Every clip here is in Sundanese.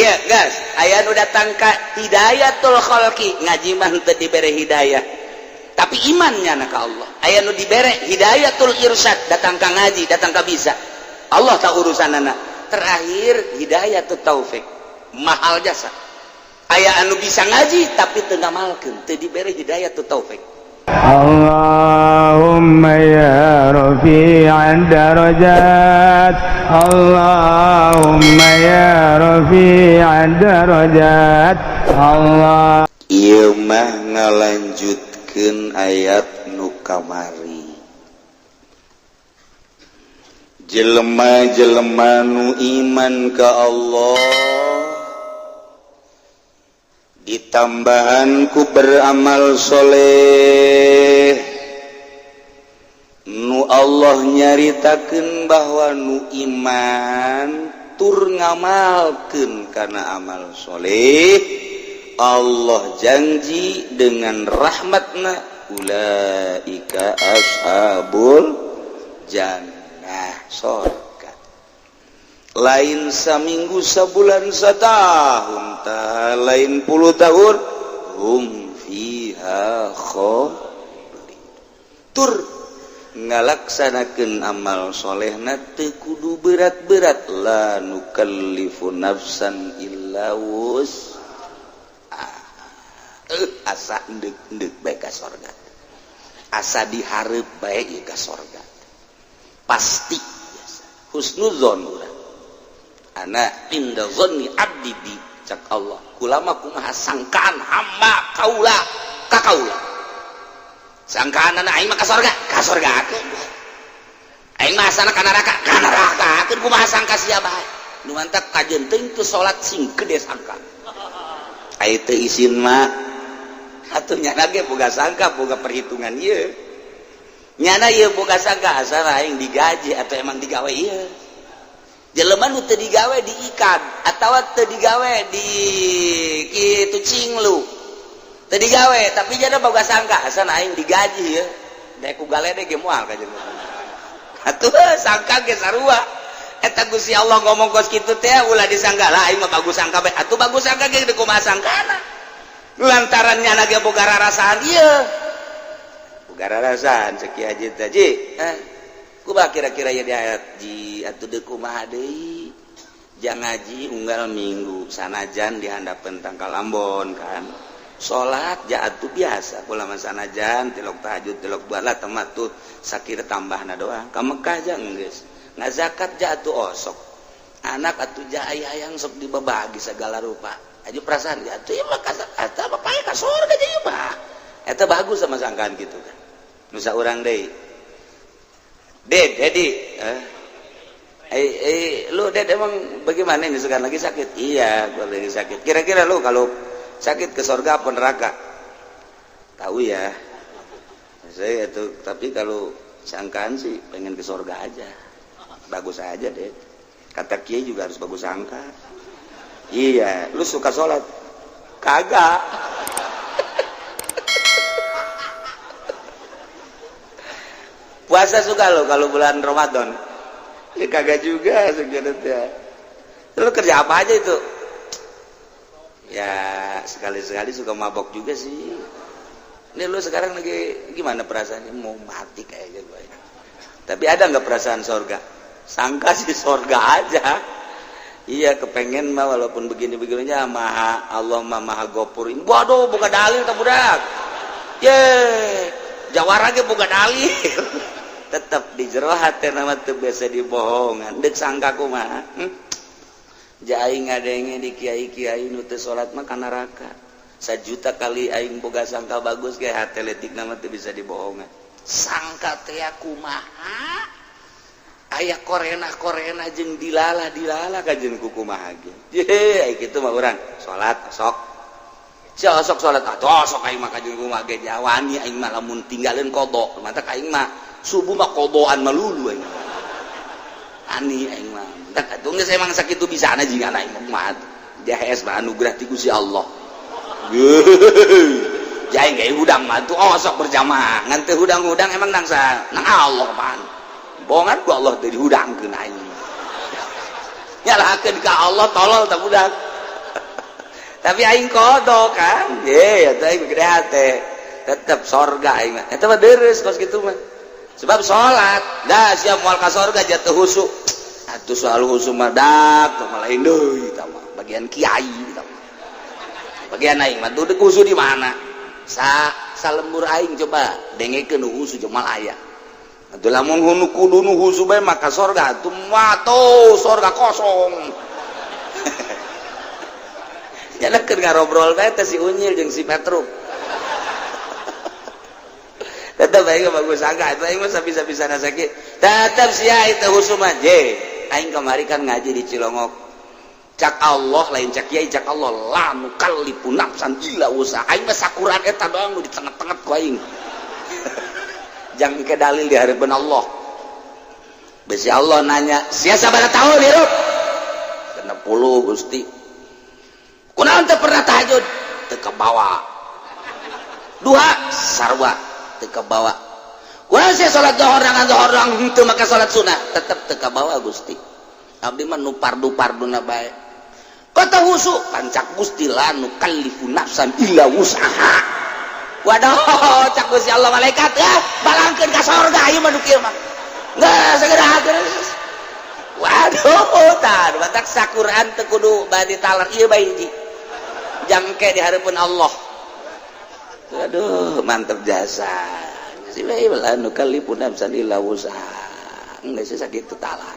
Iya, gas. Aya nu datang ka hidayatul khalqi, ngaji mah teu dibere hidayah. Tapi imannya na ka Allah. Aya nu dibere hidayatul irsyad, datang ka ngaji, datang ka bisa. Allah tak urusanana. Terakhir hidayatul taufik. Mahal jasa. Aya anu bisa ngaji tapi teu ngamalkeun, teu dibere hidayatul taufik. اللهم يا رفيع الدرجات، اللهم يا رفيع الدرجات، الله. Ieu mah ngalanjutkeun ayat nu kamari. Jelema-jelema nu iman ka Allah ditambahan ku beramal soleh, nu Allah nyaritakeun bahwa nu iman tur ngamalkeun kana amal soleh, Allah janji dengan rahmatna, ulaika ashabul jannah, sorga. Lain saminggu, sabulan, satahun, ta lain puluh tahun, hum fiha khalidun. Tur ngalaksanakeun amal solehna teu kudu berat-berat, la nukallifu nafsan illa wus asa endek-endek bae ka sorga, asa dihareup bae ieu ka sorga pasti. Biasa husnuzon urang, ana inda zanni abdi bi, cak Allah, kulama kumaha sangkaan hamba kaula ka kaula. Sangkaan aing mah ka sorga, ka sorgakeun. Aing mah asana ka neraka, ka nerakakeun. Kumaha sangka sia bae nu mantak kajeun teuing teu salat, sing gede sangka. Ai teu isin mah atuh nyana ge boga sangka, boga perhitungan ieu. Nyana ieu boga sangka asal aing digaji atau emang digawe ieu. Jelema nu teu digawe diikat atawa teu digawe di kitu cinglu. Teu digawe tapi jana boga sangka asal aing digaji ya. Daek ku galede ge moal ka jelema. Atuh sangka ge sarua. Eta Gusti Allah ngomong kos kitu teh ulah disangka lah, aing mah bagus sangka bae. Atuh bagus sangka ge kumaha sangkana. Lantaran nyana ge boga rarasaan ieu. Boga rarasaan cek Ki Haji teh, Ji. Eh, kumaha kira-kira ya di ayat ji atuh deuk kumaha deui? Jang ngaji unggal minggu sanajan di handapeun tangkal ambon kan. Salat ja atuh biasa kula mah, sanajan tilok tahajud, tilok buat temat tuh sakira tambahna doang. Ka Mekah ja geus. Ngazakat ja atuh osok. Anak atuh ja hayang sok dibabagi segala rupa. Aja perasaan ya atuh ieu mah eta bapaknya ka surga aja ieu mah. Eta bagus sama sangkaan gitu kan. Nusa urang deui. Ded, Dedi, eh. Eh, eh, lu Ded emang bagaimana ini sekarang lagi sakit? Iya, gua lagi sakit. Kira-kira lu kalau sakit ke surga apa neraka? Tahu ya. Saya itu, tapi kalau sangkaan sih pengen ke surga aja. Bagus aja deh. Kata kiai juga harus bagus sangka. Iya, lu suka sholat? Kagak. Puasa suka lo kalau bulan Ramadan? Ya kagak juga sebenarnya. Lu kerja apa aja itu? Ya sekali-sekali suka mabok juga sih. Ini lu sekarang lagi gimana perasaannya? Mau mati kayaknya gue. Tapi ada nggak perasaan sorga? Sangka sih sorga aja. Iya, kepengen mah walaupun begini-begininya maha Allah mah maha gopur. Waduh, buka dalil tak budak. Ye, jawara ge boga dalil. Tetep di jero hate nama teu biasa dibohongan. Deuk sangka kumaha? Ja aing ngadenge di kiai-kiai nu teu salat mah ka neraka. Sajuta kali aing boga sangka bagus ge hate letik nama teu bisa dibohongan. Sangka teh kumaha? Aya korena-korena jeung dilalah-dilalah kajeun ku kumaha ge. Ye, ai kitu mah urang salat sok. Sia sok salat atuh sok aing mah kajeun kumaha ge jawani aing mah lamun tinggalin qada. Mantak aing mah subuh mah qodoan melulu aing. Ani aing mah. Mantak atuh geus emang sakitu bisana jigana aing mah kumaha. DHS mah anugerah ti Gusti Allah. Jaing ge hudang mah tuh osok berjamaah. Ngan teu hudang-hudang emang nang sa nang Allah pan. Bohongan ku Allah teh dihudangkeun aing. Nyalahkeun ka Allah tolol tak budak. Tapi aing kodok kan, ye ya, aing gede hate, tetep sorga aing mah. Eta mah deres kos kitu mah. Sebab salat dah siap moal ka sorga jatuh husu. Atuh soal husu mah dak mah lain deui, eta mah bagian kiai, eta mah bagian aing mah. Tuh husu di mana? Sa salembur aing coba dengekeun husu jeung moal aya. Atuh lamun hunu kudu nu husu bae maka sorga atuh mah tuh sorga kosong. Nyana keur ngarobrol bae teh si Unyil jeung si Petruk. Tetep aing bagus sangka itu aing mah bisa-bisa sakit. Tetep sia itu husu mah. Je, aing kamari kan ngaji di Cilongok. Cak Allah, lain cak kiai, cak Allah, la nukallifu nafsan illa wusa. Aing mah sakuran eta doang nu ditenget-tenget ku aing. Jangan ke dalil di hadapan Allah. Besi Allah nanya, "Sia sabaraha tahun hirup?" 60, Gusti. Kunaon teu pernah tahajud? Teu kabawa. Duha sarua teu kabawa. Kunaon sia salat zuhur dengan zuhur doang henteu make salat sunah? Tetep teu kabawa, Gusti. Abdi mah nu fardu-farduna bae. Kota husu pancak Gusti, la nukallifu nafsan illa wus'aha. Waduh, cak Gusti Allah, malaikat ya, balangkeun ka sorga ieu mah nu kieu mah. Geus segera geus. Waduh, tah batak sakuran teu kudu bade talar ieu bae hiji. Jangke di hareupeun Allah. Aduh, mantep jasa. Si bae la nukallifu nafsan illa wus'aha. Geus sakitu talar.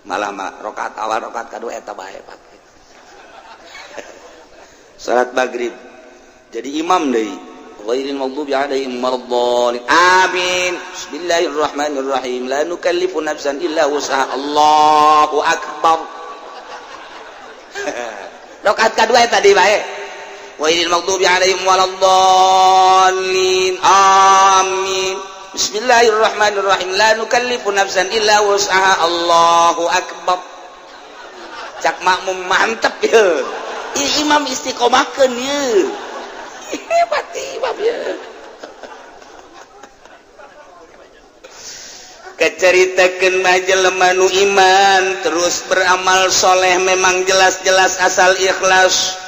Malah mah rakaat awal, rakaat kadua eta bae pake. Salat maghrib jadi imam deui. Ghairil maghdubi alaihim waladdallin. Amin. Bismillahirrahmanirrahim. La nukallifu nafsan illa wus'aha. Allahu akbar. Rakaat kadua tadi bae. Ghairil maghdubi alaihim waladdallin. Amin. Bismillahirrahmanirrahim. La nukallifu nafsan illa wus'aha. Allahu akbar. Cak makmum, mantep ya. Imam istiqomahkeun ye. Hebat imam ya. Keceritakan mah jelema nu iman terus beramal soleh, memang jelas-jelas asal ikhlas.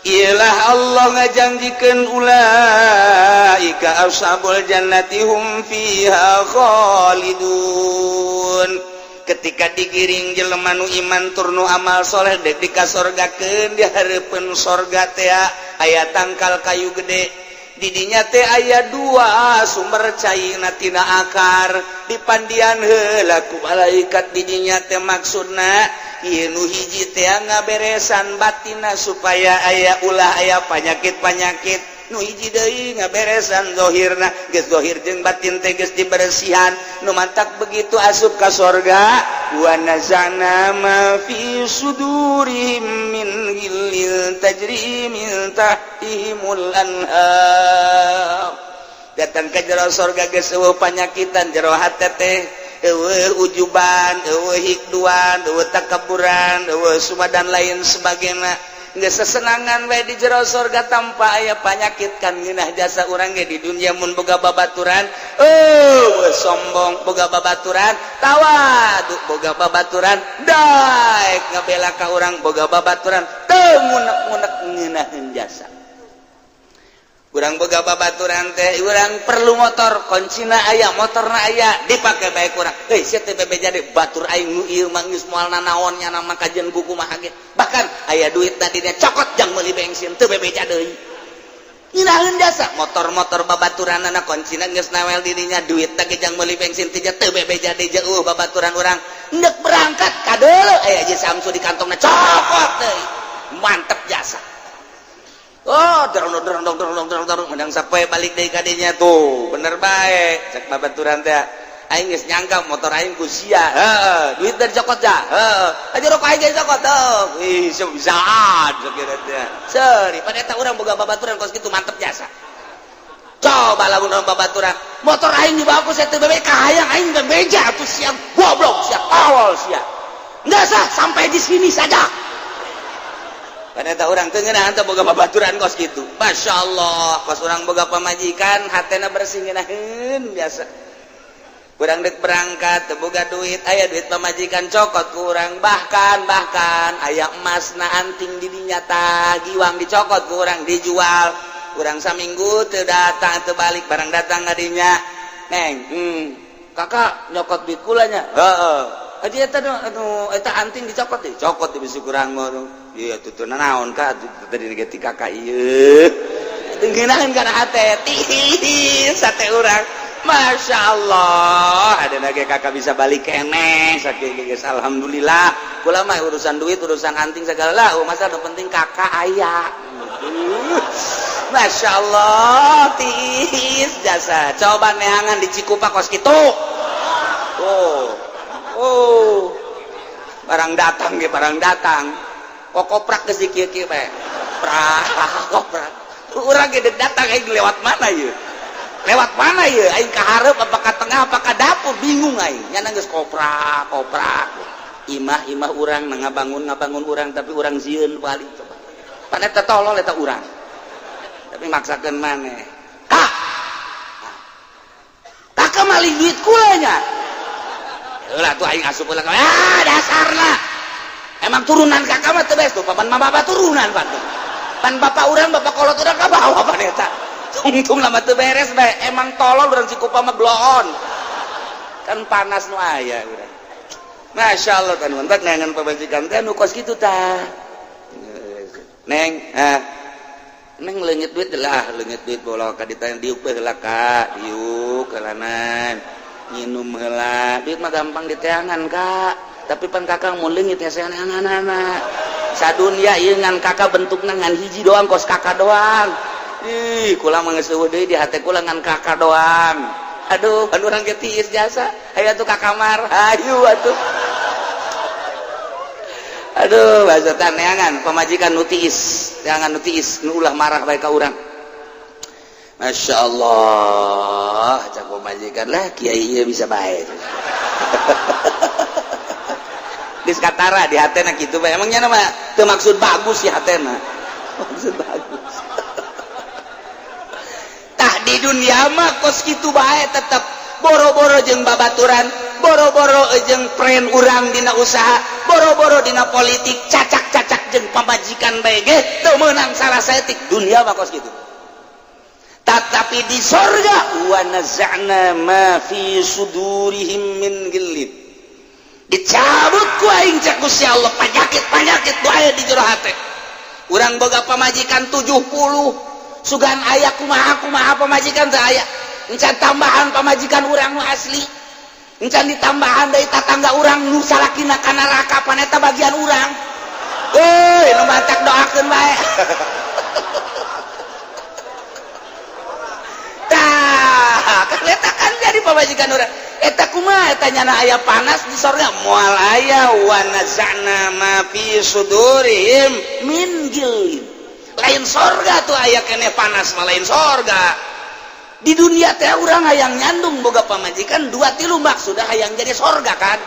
Ialah Allah ngajanjikeun, ulaika ashabul jannati hum fiha khalidun. Ketika digiring jelema nu iman tur nu amal soleh dek dikasorgakeun, di hareupeun sorga teh aya tangkal kayu gede. Didinya teh aya dua sumber caina tina akar, dipandian heula ku malaikat didinya teh. Maksudna ieu nu hiji teh ngaberesan batina supaya aya ulah aya panyakit-panyakit, nu hiji deui ngaberesan zohirna. Geus zohir jeung batin teh geus dibersihan, nu mantak begitu asup ka sorga, wa nazana ma fi sudurihim min ghillin tajri min tahtihimul anhar. Datang ke jero sorga geus eueuh panyakitan jero hate teh, eueuh ujuban, eueuh hikduan, eueuh takaburan, eueuh suma dan lain sebagainya. Geus sesenangan we di jero sorga tanpa aya panyakit. Kan ngeunah jasa urang ge di dunia, mun boga babaturan oh sombong, boga babaturan tawadu, boga babaturan daek ngabela ka urang, boga babaturan teu ngunek-ngunek. Ngeunaheun jasa urang boga babaturan teh. Urang perlu motor, kuncina aya, motorna aya, dipake bae urang. Heuy sia teh bebeja deui batur aing nu ieu mah geus moal nanaon nya mah kajian buku mah ge. Bahkan aya duit tadinya cokot jang meuli bensin, teu bebeja deui. Ngeunaheun jasa motor-motor babaturanana, kuncina geus nawel dirinya, duit teh jang meuli bensin teh teu bebeja deui. Jauh babaturan urang ndek berangkat kadeuleu aya Haji Samsu di kantongna, cokot deui. Mantep jasa. Oh, dorong dorong dorong dorong dorong dorong, menang sampai balik deui ka dinya tuh. Bener bae cek babaturan teh, aing geus nyangka motor aing ku sia, heuh, duit dari cokot ja, heuh, aja rokok aing ge cokot tuh. Ih, bisaan sakira teh. Seuri pada eta urang boga babaturan kos kitu, mantep jasa. Coba lamun urang babaturan motor aing dibawa ku sia teu bebe kahayang aing bebeja atuh, sia goblok, sia awal sia. Enggak sah, sampai di sini saja. Ternyata orang teu ngeunah teh boga babaturan kos kitu. Masya Allah, kos urang boga pamajikan hatena bersih, ngeunaheun biasa. Kurang dek berangkat teu boga duit, aya duit pamajikan cokot kurang, bahkan bahkan aya emas na anting di dinya tah giwang dicokot kurang, dijual kurang. Saminggu teu datang, teu balik. Barang datang ngadinya, "Neng, kakak nyokot duit kulanya." "Heeh." "Aja eta anu eta anting dicokot, dicokot di bisi kurang mah." "Iya, tuh naon ka tadi ge ti kakak ieu." Teu ngeunaheun kana hate, tiis sate urang. Masya Allah, ada lagi kakak bisa balik keneh sakieu geus, alhamdulillah. Kula mah urusan duit, urusan anting segala lah, oh, masa nu penting kakak aya. Masya Allah, tiis jasa. Coba neangan di Cikupa kos kitu. Oh oh, barang datang ge, barang datang kok koprak ke si kieu kieu bae, prak koprak. Urang ge datang, aing lewat mana ieu, lewat mana ya? Aing ka hareup apa ka tengah apa ka dapur, bingung aing. Nyana geus koprak koprak. Imah imah urang na ngabangun ngabangun urang, tapi urang sieun balik. Coba pan eta tolol eta urang, tapi maksakeun maneh. Kak, kakak maling duit kulanya lah tuh. Aing asup ulah, ah, dasarna emang turunan kakak mah teu beres tuh. Papan mama bapak turunan pan pan bapak urang, bapak kolot urang ka bawa pan eta tungtung lama teu beres bae. Emang tolol urang Cikupa mah, bloon kan panas nu aya urang. Masya Allah kan, mantap neangan pamajikan teh nu kos kitu tah. "Neng, ah, neng, leungit duit lah, leungit duit bola ka ditanya." "Diuk bae heula, Kak, diuk heulanan, nginum heula. Duit mah gampang diteangan, Kak, tapi pan kakak mau leungit ya anak-anak sadunya ieu ngan kakak bentukna ngan hiji doang, kos kakak doang. Ih, kula mah geus eueuh deui di hate kula ngan kakak doang." Aduh, kan urang ge tiis jasa. "Ayo atuh ka kamar, ayo atuh." Aduh, bahasa neangan pamajikan nu tiis, neangan nu tiis, nu ulah marah bae ka urang. Masya Allah, cak pamajikan lah, kiai ieu bisa bae. Geus katara di hatena kitu bae. Emangnya nama teu maksud bagus sih hatena. Maksud bagus. Tah, di dunia mah kos kitu bae tetep boro-boro jeung babaturan, boro-boro jeung friend urang dina usaha, boro-boro dina politik, cacak-cacak jeung pamajikan bae ge teu meunang salah saeutik. Dunia mah kos kitu. Tetapi di sorga, wa naza'na ma fi sudurihim min ghillin, dicabut ku aing cek Gusti Allah penyakit-penyakit nu aya di jero hate. Urang boga pamajikan 70, sugan aya kumaha kumaha pamajikan teu aya. Encan tambahan pamajikan urang nu asli, encan ditambahan dari tatangga urang nu salakina ka neraka, pan eta bagian urang. Euy, nu matak doakeun bae. Tah kan eta kan jadi pamajikan urang eta kumaha eta nyana aya panas di sorga? Moal aya. Wa naza'na ma fi sudurihim min ghillin. Lain sorga tuh aya keneh panas mah, lain sorga. Di dunia teh urang hayang nyandung, boga pamajikan dua tilu, sudah hayang jadi sorga kan.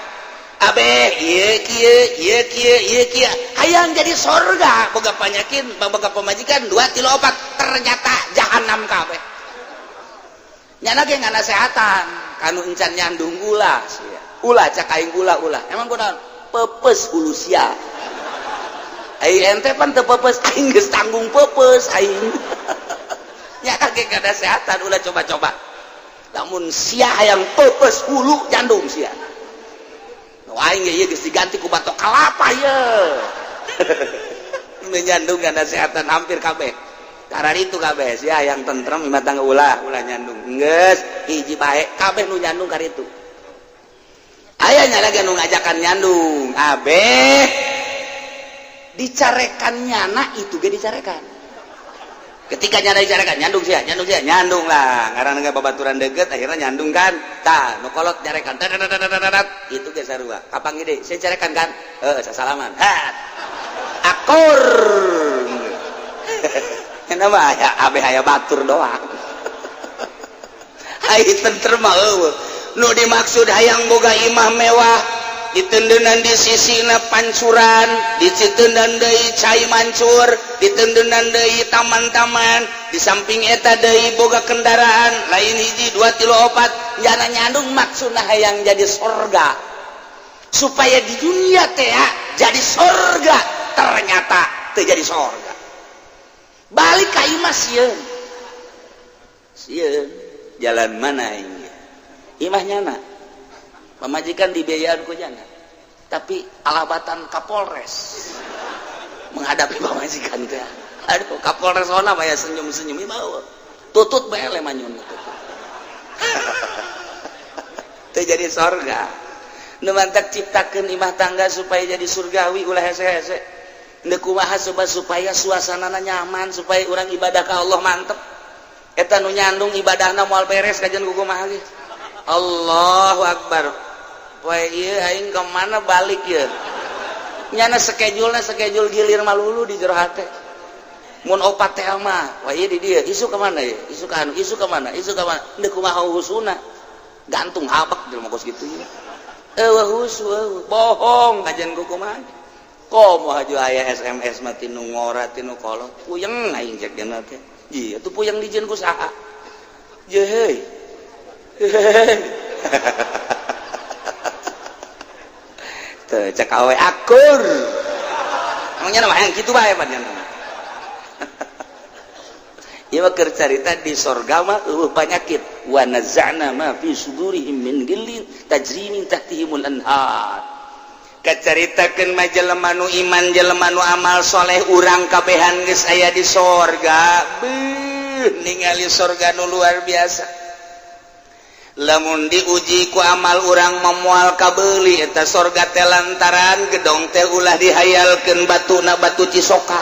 Abe ieu kieu, ieu kieu, ieu kieu, hayang jadi sorga, boga penyakit, boga pamajikan dua tilu opat, ternyata jahanam kabeh. Nyana ge nganasehatan kanu encan nyandung, ulah sia, ulah cak aing, ulah, ulah. Emang kunaon? Pepes hulu sia. Ai ente pan teu pepes, aing geus tanggung pepes aing. Nya ge nganasehatan, ulah coba-coba. Lamun sia hayang pepes hulu, nyandung sia. Nu aing ge ieu geus diganti ku batok kalapa ye. Menyandung nganasehatan hampir kabeh karena itu kabeh. Sia yang tentrem imah tangga, ulah, ulah nyandung. Geus hiji bae kabeh nu nyandung kar itu. Aya nya lagi nu ngajakan nyandung, abeh dicarekan nyana itu ge dicarekan. Ketika nyana dicarekan, "Nyandung sia, nyandung sia, nyandung lah." Ngaran nggak babaturan deket, akhirnya nyandung kan. Tah, nu kolot nyarekan tat, itu ge sarua. "Kapan gede saya carekan kan?" "Eh, sasalaman." Hat, akur. Nama aya abe aya batur doang. Hai, tentrem mah eueuh. Nu dimaksud hayang boga imah mewah. Ditendenan di sisina pancuran, ditendenan deui cai mancur, ditendenan deui taman-taman. Di samping eta deui boga kendaraan lain hiji, dua, tilu, opat. Jana nyandung maksudna hayang jadi sorga, supaya di dunia teh jadi sorga. Ternyata teu jadi sorga. Balik ka imah sieun, sieun jalan mana ini. Imah nyana pamajikan dibiayaan ku jana, tapi alabatan Kapolres menghadapi pamajikan teh. Aduh, Kapolres ona mah senyum-senyum, bawa tutut bae manyun tutut. Teu jadi sorga. Nu mantak ciptakeun imah tangga supaya jadi surgawi. Ulah hese-hese. Ndek kumaha coba supaya suasanana nyaman, supaya urang ibadah ka Allah mantep. Eta nu nyandung ibadahna moal beres kajian ku kumaha ge. Allahu akbar. Poe ieu aing ke mana balik ye? Nyana schedule-na schedule gilir malulu di jero hate. Mun opat teh mah, wah, ieu di dieu, isuk ke mana ya? Isuk ka anu, isuk ke mana? Isuk ke mana? Ndek kumaha husuna? Gantung habak di rumah kos gitu ya. Eueuh husu, eueuh. Bohong kajian ku kumaha. Komo haju aya SMS mah tinu ngora, tinu kolot. Puyeng aing cek dina teh. Iya, tuh puyeng dijieun ku saha? Je heuy. Teu cek awe akur. Emangnya nama yang kitu bae pan nya. Ieu mah keur carita di sorga mah eueuh panyakit. Wa naza'na ma fi sudurihim min ghillin tajri min tahtihimul anhar. Kacaritakeun mah jelema nu iman, jelema nu amal soleh, urang kabehan geus aya di sorga. Beuh, ningali sorga nu luar biasa. Lamun diuji ku amal urang memual kabeli eta sorga teh, lantaran gedong teh ulah dihayalkeun batuna batu cisoka,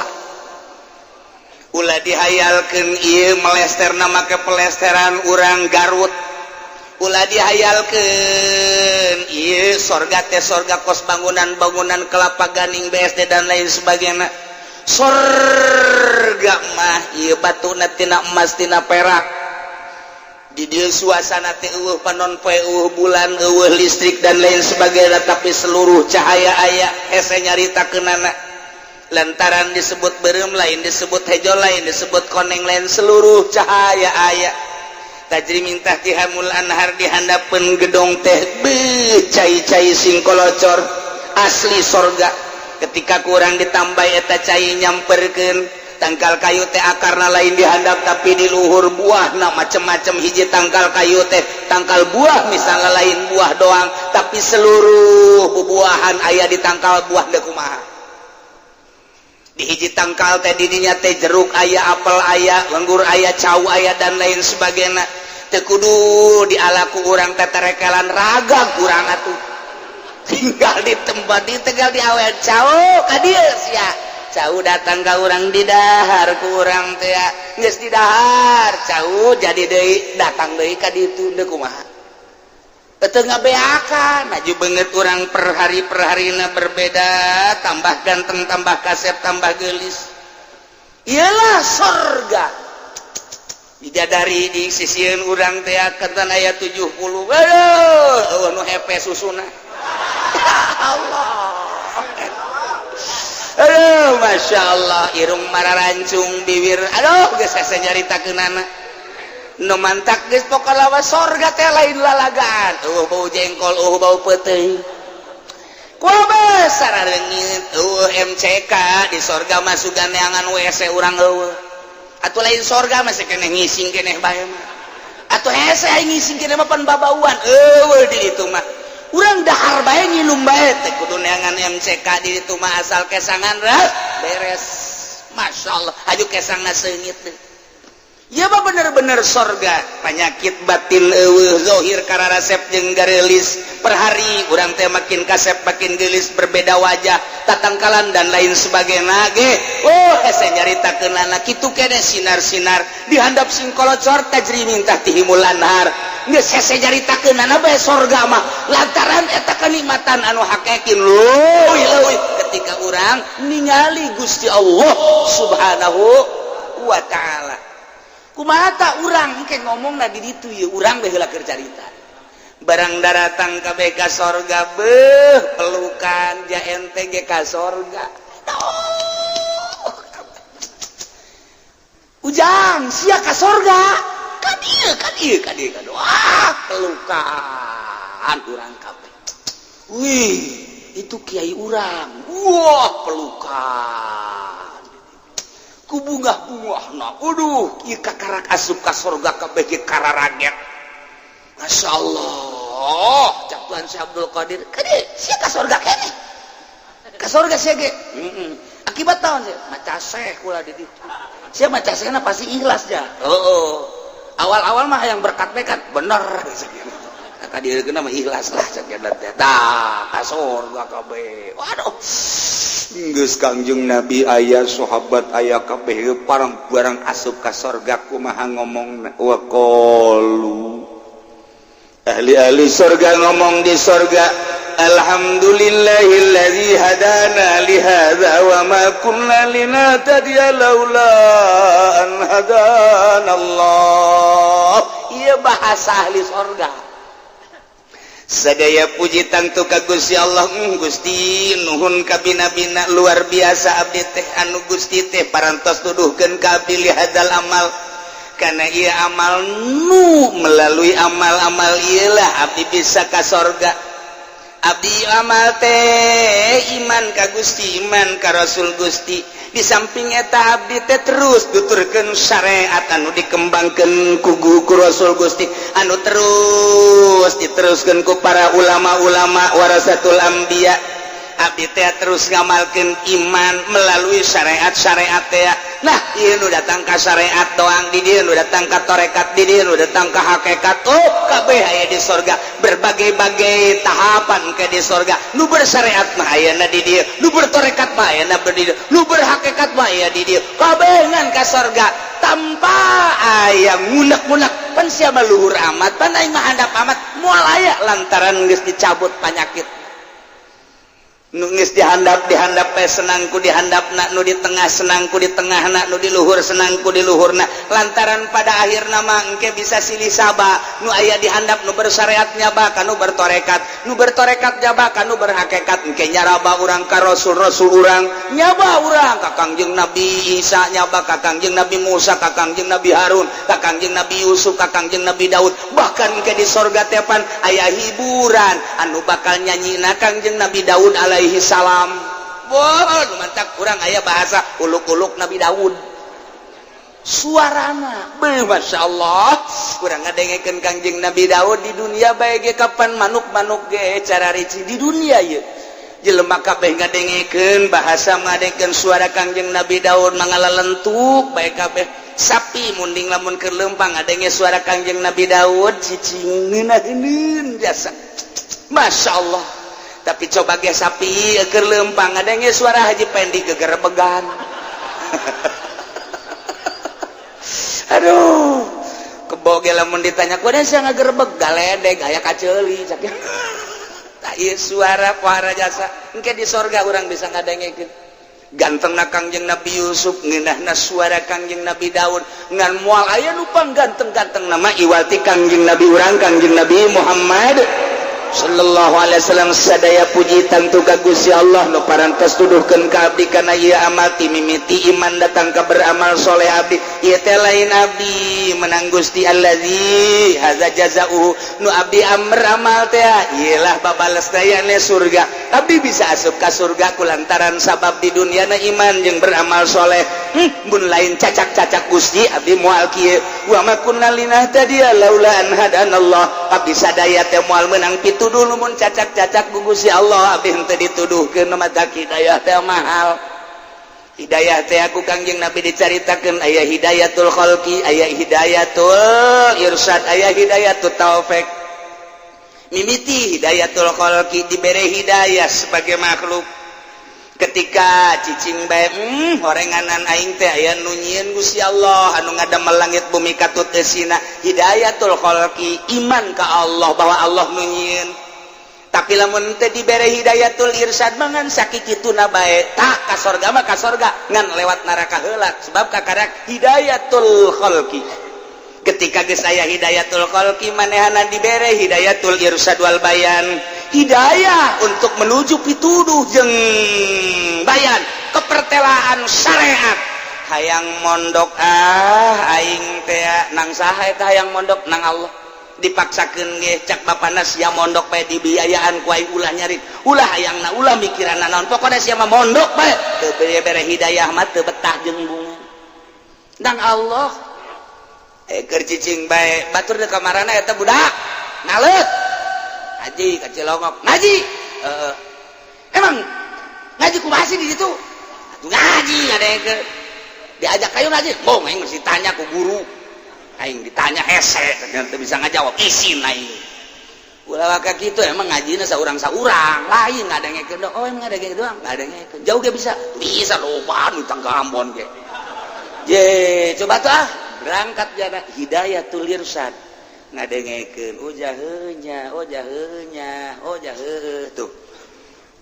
ulah dihayalkeun ieu melesterna make pelesteran urang Garut, ulah dihayalkeun ieu sorga teh sorga kos bangunan-bangunan Kelapa Gading, BSD, dan lain sebagainya. Sorga mah ieu batuna tina emas, tina perak. Di dieu suasana teh eueuh panon poe, eueuh bulan, eueuh listrik, dan lain sebagainya, tapi seluruh cahaya aya. Hese nyaritakeunana lantaran disebut beureum lain, disebut hejo lain, disebut koneng lain, seluruh cahaya aya. Tajri min tahtihimul anhar. Di handapeun gedong teh beuh cai-cai singkolocor, asli sorga. Ketika kurang ditambah eta cai nyamperkeun tangkal kayu teh, akarna lain dihandap tapi di luhur, buah nah macem-macem. Hiji tangkal kayu teh, tangkal buah misalnya, lain buah doang tapi seluruh bubuahan aya di tangkal buah. Deh kumaha di hiji tangkal teh, didinya teh jeruk aya, apel aya, lenggur aya, cau aya, dan lain sebagainya. Teu kudu dialaku urang teterekelan raga kurang atuh, tinggal di tempat di tegal diawet cau ka dieu sia. Cau datang ka urang, didahar ku urang teh. Geus didahar cau, jadi deui datang deui ka ditu. Deui kumaha teu ngabeakan maju beungeut urang per hari per harina berbeda, tambah ganteng, tambah kasep, tambah geulis. Iyalah sorga. Bidadari di sisieun urang teh kenten aya 70. Aduh, eueuh nu hepe susuna. Allah. Aduh, Masya Allah, irung mararancung, bibir, aduh, geus hese nyaritakeunana. Nu mantak geus pokona mah sorga teh lain lalagaan. Eueuh bau jengkol, eueuh bau peuteuy. Kumaha sarareungit, eueuh MCK di sorga mah, sugan neangan WC urang eueuh. Atuh lain sorga, masih keneh ngising keneh bae mah. Atuh hese aing ngising keneh mah, pan babauan. Eueuh di ditu mah. Urang dahar bae, nginum bae, teh kudu neangan MCK di ditu mah, asal kesangan beres. Masya Allah, aju kesangna seungit deh. Ya mah bener-bener sorga, penyakit batin eueuh, zohir kararasep jeung gareulis. Per hari urang teh makin kasep, makin geulis, berbeda wajah, tatangkalan, dan lain sebagainya ge. Oh, hese nyaritakeunana. Kitu kene sinar-sinar di handap singkolocor, tajri min tahtihimul anhar. Geus hese nyaritakeunana bae sorga mah, lantaran eta kenikmatan anu hakikin leuwih leuwih ketika urang ningali Gusti Allah Subhanahu wa Ta'ala. Kumaha urang engke ngomongna di ditu? Ieu urang bae heula keur carita. Barang daratang kabeh ka sorga, beuh, pelukan ja ente ge ka sorga. Oh. Ujang sia ka sorga, ka dieu, ka dieu, ka dieu, ka dieu. Wah, pelukan urang kabeh. Wih, itu kiai urang. Wah, pelukan ku bungah-bungahna. Aduh, ieu kakarak asup ka sorga kabeh ge kararaget. Masya Allah, cak Tuhan Syekh Abdul Qadir, kade sia ka sorga keneh, ka sorga sia ge. Akibat tahun sia maca syekh kula di ditu. Sia maca syekhna pasti ikhlas ja. Oh, awal-awal mah yang berkat-berkat bener. Kata dia kena mah ikhlas lah, cak teh. Tah, ka sorga kabeh. Waduh. Geus Kangjeng Nabi aya, sahabat aya kabeh, parang barang asup ka sorga kumaha ngomong? Wa qalu, ahli-ahli sorga ngomong di sorga, "Alhamdulillahilladzi hadana li hadza wa ma kunna linahtadiya laula an hadana Allah." Ieu bahasa ahli sorga. Sadaya puji tangtu ka Gusti Allah. Gusti, nuhun kabina-bina, luar biasa abdi teh anu Gusti teh parantos tuduhkeun ka abdi li hadzal amal, karena ia amal nu melalui amal-amal ialah abdi bisa ka sorga. Abdi amal teh iman ka Gusti, iman ka Rasul Gusti. Di samping eta abdi teh terus tuturkeun syariat anu dikembangkan ku ku Rasul Gusti, anu terus diteruskan ku para ulama-ulama warasatul anbiya. Abdi teh terus ngamalkeun iman melalui syariat-syariat teh. Nah, ieu nu datang ka syariat doang di dieu, nu datang ka tarekat di dieu, nu datang ka hakikat. Oh, kabeh aya di sorga, berbagai-bagai tahapan ke di sorga. Nu bersyariat mah ayana di dieu, nu bertarekat mah ayana di dieu, nu berhakikat mah aya di dieu. Kabeh ngan ka sorga tanpa aya ngunek-ngunek, pan sia mah luhur amat, pan aing mah handap amat. Moal aya, lantaran geus dicabut panyakit. Nu geus dihandap, dihandap pe senangku dihandapna, nu di tengah senangku di tengahna, nu di luhur senangku di luhurna, lantaran pada akhir nama engke bisa silih saba. Nu aya dihandap nu bersyariat nyaba ka nu bertorekat, nu bertorekat nyaba ka nu berhakikat. Engke nyaraba urang ka rasul rasul urang, nyaba urang ka Kangjeng Nabi Isa, nyaba ka Kangjeng Nabi Musa, ka Kangjeng Nabi Harun, ka Kangjeng Nabi Yusuf, ka Kangjeng Nabi Daud. Bahkan engke di sorga teh pan aya hiburan anu bakal nyanyina Kangjeng Nabi Daud alaihi salam. Wah, mantap, kurang aya bahasa uluk-uluk Nabi Daud suarana. Beuh, Masya Allah, kurang ngadengekeun Kangjeng Nabi Daud di dunia bae ge kapan manuk-manuk ge cara rici di dunia ye jelema kabeh ngadengekeun bahasa, ngadengekeun suara Kangjeng Nabi Daud mangalalentuk bae kabeh. Sapi munding lamun keur leumpang ngadenge suara Kangjeng Nabi Daud cicing ngeunaheun jasa. Masya Allah. Tapi coba ge sapi keur leumpang ngadenge suara Haji Pendi, gegerebegan. Aduh, kebo ge lamun ditanya ku sia ngagerebeg, galedeg aya kaceuli. Tak, ieu suara para jasa. Engke di sorga urang bisa ngadengekeun gantengna Kangjeng Nabi Yusuf, ngeunahna suara Kangjeng Nabi Daud. Ngan moal aya nu ganteng-ganteng nama iwati Kangjeng Nabi urang, Kangjeng Nabi Muhammad sallallahu alaihi wasallam. Sadaya puji tangtu ka Gusti Allah nu parantos tuduhkeun ka abdi kana ieu amal, ti mimiti iman datang ka beramal soleh. Abdi ieu teh lain abdi menang, Gusti allazi hadza jazaa'uhu. Nu abdi beramal teh ieu lah babales dayane surga. Abdi bisa asup ka surga kulantaran sabab di dunia na iman jeung beramal soleh. Mun lain cacak-cacak Gusti, abdi moal kieu. Wa ma kunna linahtadiya laula an hadanallah. Abdi sadaya teh moal menang pituduh mun cacak-cacak ku Gusti Allah abdi henteu dituduhkeun. Mata hidayah teh mahal. Hidayah teh aku Kangjeng Nabi dicaritakeun aya hidayatul khalqi, aya hidayatul irsyad, aya hidayatul taufik. Mimiti hidayatul khalqi, dibere hidayah sebagai makhluk. Ketika cicing bae, horenganan aing teh aya nu nyieun, Gusti Allah anu ngadamel langit bumi katut eusina. Hidayatul khalqi, iman ka Allah bahwa Allah nu nyieun. Tapi lamun teh dibere hidayatul irsyad, mangan sakikituna bae. Tak ka sorga mah ka sorga, ngan lewat neraka heula, sebab kakarak hidayatul khalqi. Ketika geus aya hidayatul khalqi, manehana dibere hidayatul irsyad wal bayan, hidayah untuk menuju pituduh jeung bayan kepertelaan syariat. Hayang mondok ah aing teh, nang saha eta hayang mondok? Nang Allah. Dipaksakeun ge, cak bapana, "Sia mondok bae, dibiayaan ku aing, ulah nyari, ulah hayangna, ulah mikiranna naon, pokona sia mah mondok bae." Teu bere hidayah mah teu betah jeung bunga nang Allah. Eh, keur cicing bae, batur di kamarana eta budak ngaleut ngaji ka Cilongok ngaji. Emang ngaji kumaha sih di situ? Atuh ngaji ada yang ke diajak kayu ngaji, mau aing mesti tanya ku guru aing, ditanya hese ternyata bisa ngajawab, isin aing. Ulah waka kitu, emang ngajina saurang-saurang lain ngadengekeun. Oh, emang ngadengekeun doang, ngadengekeun jauh ge bisa bisa loba nu tangga Ambon ge. Je, coba tuh ah, berangkat jana hidayatul irsyad, ngadengekeun, oh jaheunya, oh jaheunya, oh jaheuh. Tuh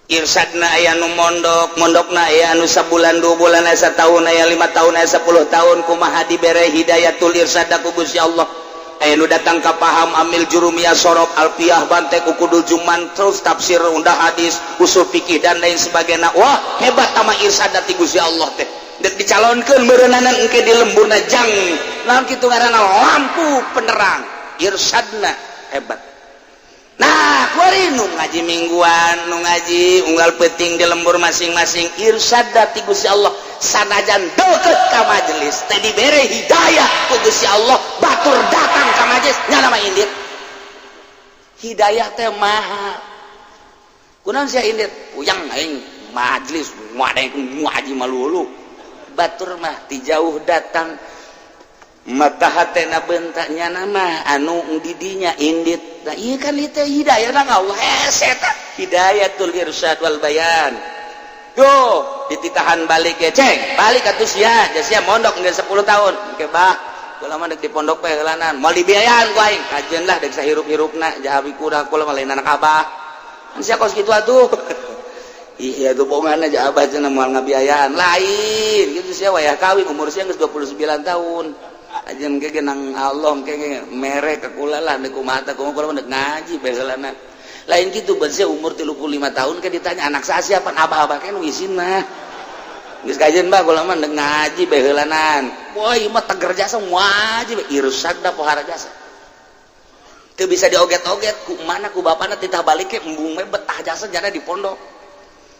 irsadna aya nu mondok, mondokna aya anu sabulan, 2 bulan, aya satahun, aya 5 tahun, aya 10 tahun. Kumaha dibere hidayatul irsyad ku Gusti Allah? Aya nu datang ka paham amil jurumiyah, sorof, alfiah, bantek, ukudul juman, terus tafsir, undah hadis, usul fikih, dan lain sebagainya. Wah, hebat sama irsyad ti Gusti Allah teh. Dek dicalonkeun meureunana engke di lemburna jang naon kitu ngaranna, lampu penerang. Irsadna hebat. Nah, kuari nu ngaji mingguan, nu ngaji unggal peting di lembur masing-masing, irsyad ti Gusti Allah. Sanajan deket ka majelis teh dibere hidayah ku Gusti Allah, batur datang ka majelis nyana mah indit. Hidayah teh mahal. Kunaon sia indit? Puyang aing majelis, ada yang ngaji malulu. Batur mah ti jauh datang, mata hatena bentaknya nama anu didinya indit. Nah, iya kan itu hidayah nang Allah hese eta hidayatul irsyad wal bayan. Tuh dititahan balik ya, ceng balik atuh sia, sia mondok geus 10 tahun ke bah, kula mah dek di pondok bae heulanan, moal dibiayaan ku aing, kajeun lah dek sahirup-hirupna jahabi kurang, kula mah lain anak abah sia kos kitu atuh. Iya tuh, bohongan aja, abah cenah moal ngabiayaan lain gitu. Sia wayah kawin umur sia geus 29 tahun aja, ke nang Allah ke mere ke kula lah, dek kumaha kumaha, kula mah ngaji bae heulana lain gitu. Sia umur 35 tahun ke ditanya anak saya siapa, abah-abah kan isin mah geus kajeun bah, kula mah ngaji bae heulanan. Wah, ieu mah teger jasa ngaji bae, irsyad da pohara jasa, teu bisa dioget-oget ku mana ku bapana, titah balik ke embung betah jasa jana di pondok,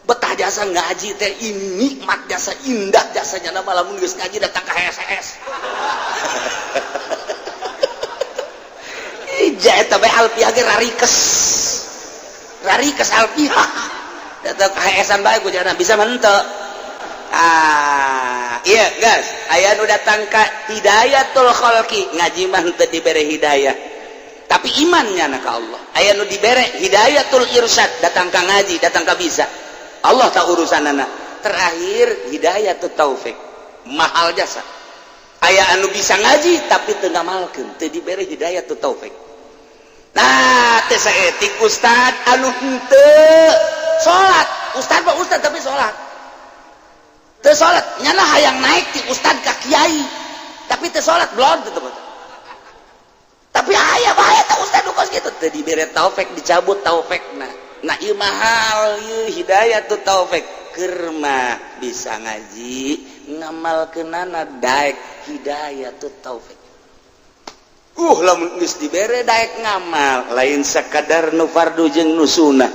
betah jasa ngaji teh, ini nikmat jasa, indah jasa jana. Lamun geus ngaji datang ke HSS. Ija eta bae alfiah ge rarikes rarikes, alfiah datang ke HSan bae ku jana bisa henteu. Ah iya guys, aya nu datang ka hidayatul khalqi, ngaji mah henteu dibere hidayah, tapi imannya na ka Allah. Aya nu dibere hidayatul irsyad, datang ka ngaji, datang ka bisa, Allah tak urusan anak. Terakhir hidayatut taufik, mahal jasa. Aya anu bisa ngaji tapi teu ngamalkeun, teu dibere hidayatut taufik. Nah, teh saetik ustad anu henteu salat, ustad mah ustad tapi salat teu salat, nyana hayang naik ti ustad ka kiai tapi teu salat, belum teu. Tapi aya bae teh ustad nu kos kitu, teu dibere taufik, dicabut taufik. Nah, ieu mahal ieu hidayatut taufik. Keur mah bisa ngaji, ngamalkeunana daek hidayatut taufik. Lamun geus dibere daek ngamal, lain sakadar nu fardu jeung nu sunnah,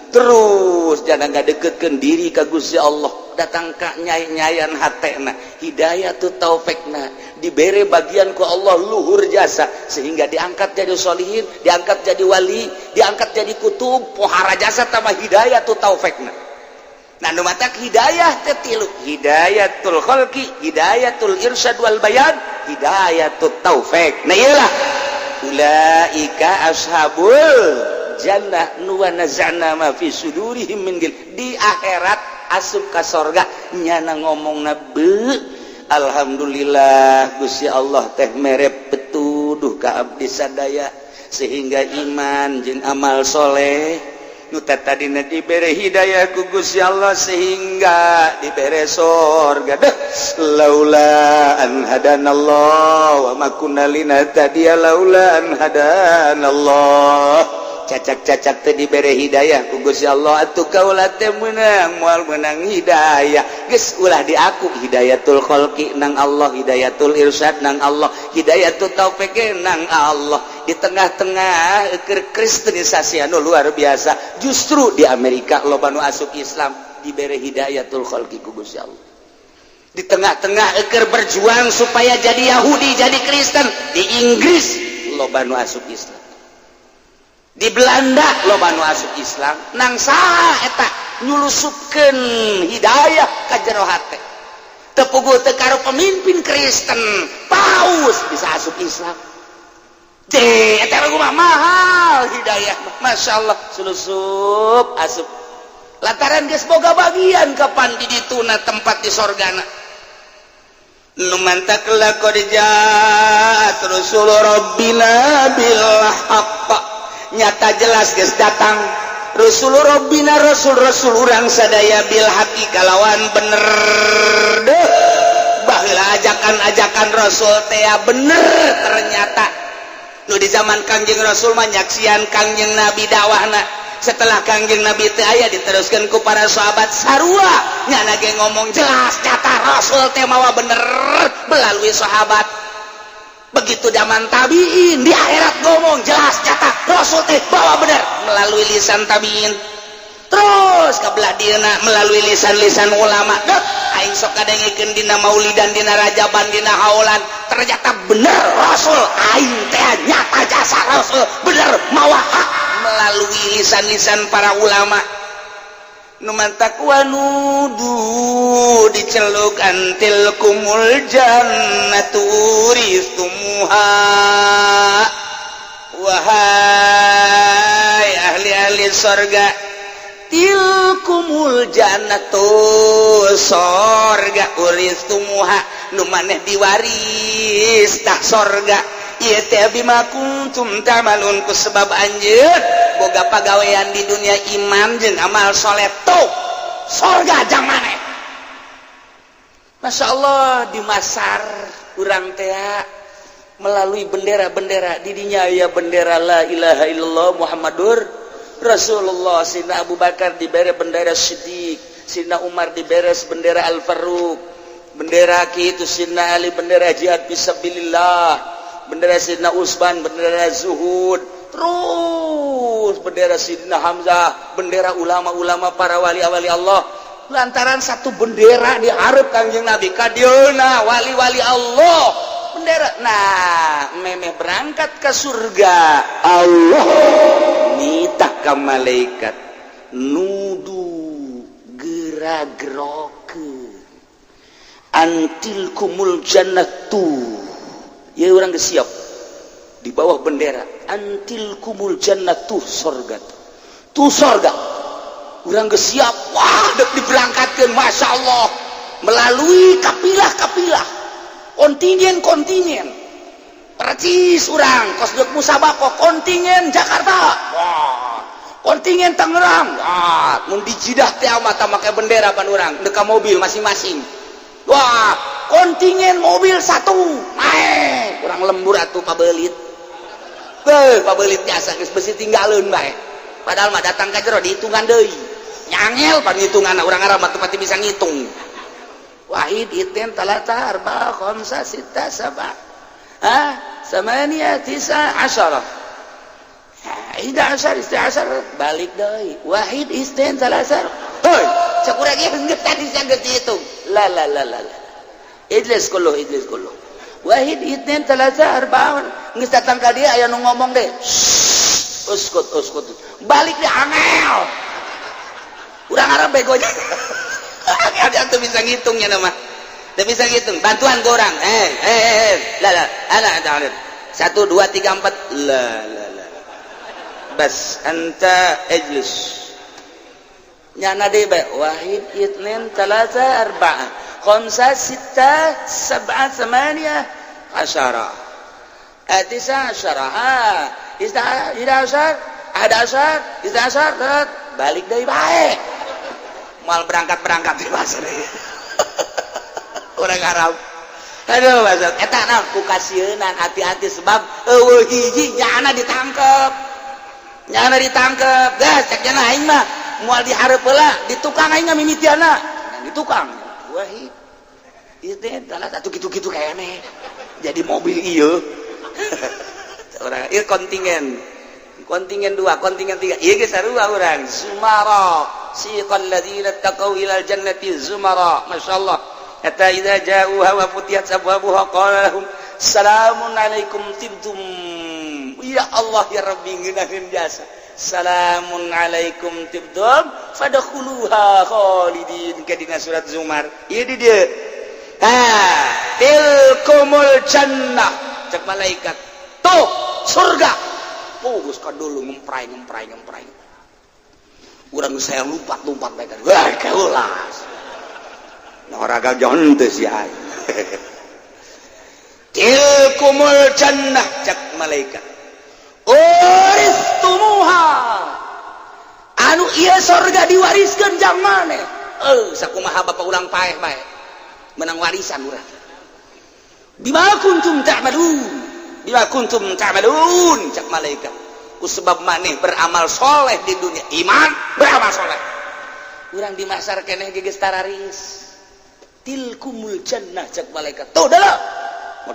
terus jangan ngadeketkeun diri ka Gusti Allah, datang ka nyai-nyayan hatena, hidayatut taufikna dibere bagian ku Allah luhur jasa sehingga diangkat jadi solihin, diangkat jadi wali, diangkat jadi kutub, pohara jasa tambah hidayatut taufikna. Nah, nu matak hidayah teh tilu: hidayatul khalqi, hidayatul irsyad wal bayan, hidayatut taufik. Nah, iyalah ulaika ashabul jannah nu wa naza'na ma fi sudurihim min gil. Di akhirat asup ka sorga nyana ngomongna, "Be, alhamdulillah Gusti Allah teh mere petuduh ka abdi sadaya sehingga iman jeung amal soleh." Nu tadina dibere hidayah ku Gusti Allah sehingga dibere sorga. Deh, laula an hadanallah wa ma kunna linahtadiya laula an hadanallah. Cacak-cacak teh dibere hidayah ku Gusti Allah atuh kaula teh meunang moal meunang hidayah. Geus, ulah diaku hidayatul khalqi nang Allah, hidayatul irsyad nang Allah, hidayatul taufik nang Allah. Di tengah-tengah kristenisasi anu luar biasa, justru di Amerika loba nu asup Islam, dibere hidayatul khalqi ku Gusti Allah. Di tengah-tengah eker berjuang supaya jadi Yahudi, jadi Kristen, di Inggris loba nu asup Islam, di Belanda loba nu asup Islam. Nang saha eta nyulusupkeun hidayah ka jero hate? Teu puguh teu karo pemimpin Kristen, paus bisa asup Islam. Eta mah mahal hidayah, Masya Allah, sulusup asup lantaran geus boga bagian kapan di dituna tempat di sorgana. Nu mantak laqad ja'at rusul rabbina bil haqq, nyata jelas geus datang Rasul Rabbina, rasul-rasul urang sadaya, bil haqqi kalawan bener. Deh, baheula ajakan-ajakan rasul teh bener. Ternyata nu di zaman Kangjeng Rasul mah nyaksian Kangjeng Nabi dakwahna. Setelah Kangjeng Nabi teu aya, diteruskan ku para sahabat sarua, nyana ge ngomong jelas nyata Rasul teh mawa bener melalui sahabat. Begitu zaman tabiin, di akhirat ngomong jelas nyata Rasul teh bawa bener melalui lisan tabiin. Terus kebelah dina melalui lisan-lisan ulama. Deh, aing sok kadengikeun dina maulidan, dina rajaban, dina haulan, ternyata bener Rasul aing teh, nyata jasa Rasul bener mawa hak melalui lisan-lisan para ulama. Nu mantak wanudu diceluk an tilkumul jannatu uristumuha. Wahai ahli-ahli sorga, tilkumul jannatu, sorga, uristumuha, nu maneh diwaris tah sorga ieu teh, bima kuntum ta'malun, ku sebab anjeun boga pagawean di dunia, iman jeung amal soleh. Tuh sorga jang maneh. Masya Allah, di Masar urang teh melalui bendera-bendera didinya ya, bendera la ilaha illallah Muhammadur Rasulullah. Sina Abu Bakar diberi bendera Siddiq, Sina Umar diberes bendera Al Faruq, bendera itu Sina Ali bendera jihad fisabilillah, bendera Sina Usman bendera zuhud, terus bendera Sidina Hamzah, bendera ulama-ulama, para wali-wali Allah. Lantaran satu bendera diharap Kangjeng Nabi kadieuna wali-wali Allah bendera. Nah, memeh berangkat ke surga, Allah nitah ka malaikat, nudu gera-gerokeun an tilkumul jannatu. Ya, urang geus siap di bawah bendera an tilkumul jannatu, sorga tuh, sorga urang geus siap. Wah, dek diberangkatkeun, Masya Allah, melalui kapilah-kapilah, kontingen-kontingen, percis urang kos dek musabaqah, kontingen Jakarta, wah, kontingen Tangerang. Wah, mun di Jidah teh mata make bendera pan urang dek mobil masing-masing. Wah, kontingen mobil satu naik, kurang lembur atuh pabelit. Beuh, pabelit biasa geus besi tinggalin bae. Padahal mah datang ka jero dihitungan deui, nyangel pan hitungan. Urang Arab mah pasti bisa ngitung. Wahid, itnin, talata, arba, khamsa, sita, sab'a, ah, samania, tisa, asyara, ihda asyar, isna asyar. Balik deui, wahid, isnin, talata. Hoi, cek urang ieu geus tadi geus dihitung. La la la la la, ijlis kullu, ijlis kullu. Wahid, itnin, talata, arba. Geus datang ka dia, aya nu ngomong deh, uskut, uskut. Balik deh, angel. Urang Arab begonya angel, dia tuh bisa ngitungnya nama. Dia bisa ngitung, bantuan ke orang. Eh eh eh, la la, ana ana, satu, dua, tiga, empat. La la la, bas, anta ijlis. Nyana deh bae, wahid, itnin, talata, arba'ah, khamsa, sitta, sab'a, thamaniyah, asyara, tisa asyara, ha, isna, ida asyar, ahad asyar, isna asyar. Balik deui bae, moal berangkat-berangkat di pasar orang Arab. Aduh, bahasa eta naon ku kasieunan. Hati-hati, sebab euweuh hiji nyana ditangkep, nyana ditangkep. Gas cek nyana, aing mah moal dihareup heula, di tukang aing mah mimitiana di tukang. Wah, ieu teh atuh kitu-kitu kayaknya jadi mobil ieu orang ieu kontingen, kontingen dua, kontingen tiga, ieu geus sarua urang. Zumara siqal ladzina taqaw ilal jannati zumara, masyaallah, hatta idza ja'uha wa futiyat abwabuha qala lahum salamun alaikum tibtum. Ya Allah ya Rabbi, ngeunaheun jasa. Salamun alaikum tibtum fadkhuluha khalidin, ke dina surat Zumar ieu di dieu. Ha, tilkumul jannah, cek malaikat, tuh surga. Oh, geus dulu ngemprai ngemprai ngemprai urang, saya lompat lompat bae. Wah, keulas oraga jonte si aing. Tilkumul jannah, cek malaikat, uristumuha, anu ieu sorga diwariskeun jang maneh. Eh, sakumaha bapak ulang paeh bae menang warisan urang. Bima kuntum ta'malun, bima kuntum ta'malun, cek malaikat, ku sebab maneh beramal soleh di dunia, iman, beramal soleh. Urang di masar keneh geus tararis. Tilkumul jannah, cek malaikat, tuh dah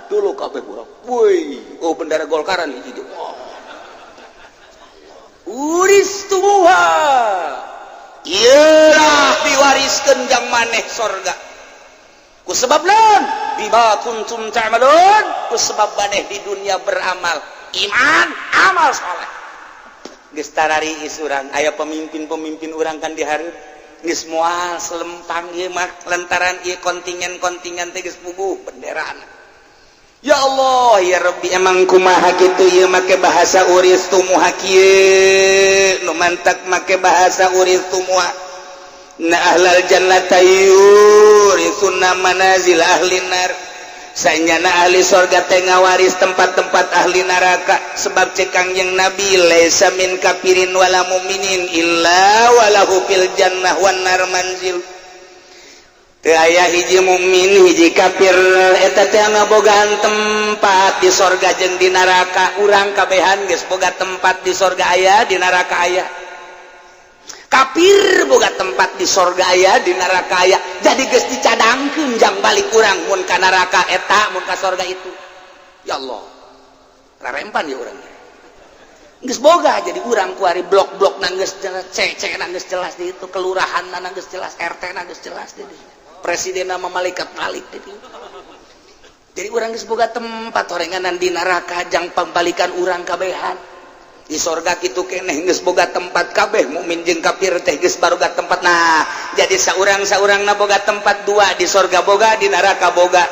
dulu kabeh urang. Woi, oh, bendera Golkaran hiji. Oh. Uristumuha, iyalah diwariskeun jang maneh sorga. Ku sebab naon? Bima kuntum ta'malun, ku sebab maneh di dunia beramal iman, amal soleh. Geus tarariis urang aya pemimpin-pemimpin urang kan dihareup geus moal selempang ieu mah, lantaran ieu kontingen-kontingen teh geus puguh benderana. Ya Allah ya Rabbi, emang kumaha kitu ieu make bahasa uristumuha kieu? Nu mantak make bahasa uristumuha na ahlal jannata yurisuna manazil ahli nar, sanyana ahli sorga teh ngawaris tempat-tempat ahli neraka, sebab cek Kangjeng Nabi, laisa min kafirin wala muminin illa walahu fil jannah wan nar manzil. Teu aya hiji mukmin, hiji kafir eta teh ngabogaan tempat di sorga jeung di neraka. Urang kabehan geus boga tempat, di sorga aya, di neraka aya. Kafir boga tempat, di sorga aya, di neraka aya. Jadi geus dicadangkeun jang balik urang, mun ka neraka eta, mun ka sorga itu. Ya Allah, rarempan ya urang geus boga. Jadi urang kuari blok-blok geus jelas, C C geus jelas di itu, kelurahan geus jelas, RT geus jelas di presiden nama malaikat malik. Jadi urang geus boga tempat horenganan di neraka jang pambalikan urang kabehan. Di sorga kitu keneh, geus boga tempat kabeh, mukmin jeung kafir teh geus baroga tempat. Nah, jadi saurang saurang na boga tempat dua, di sorga boga, di neraka boga.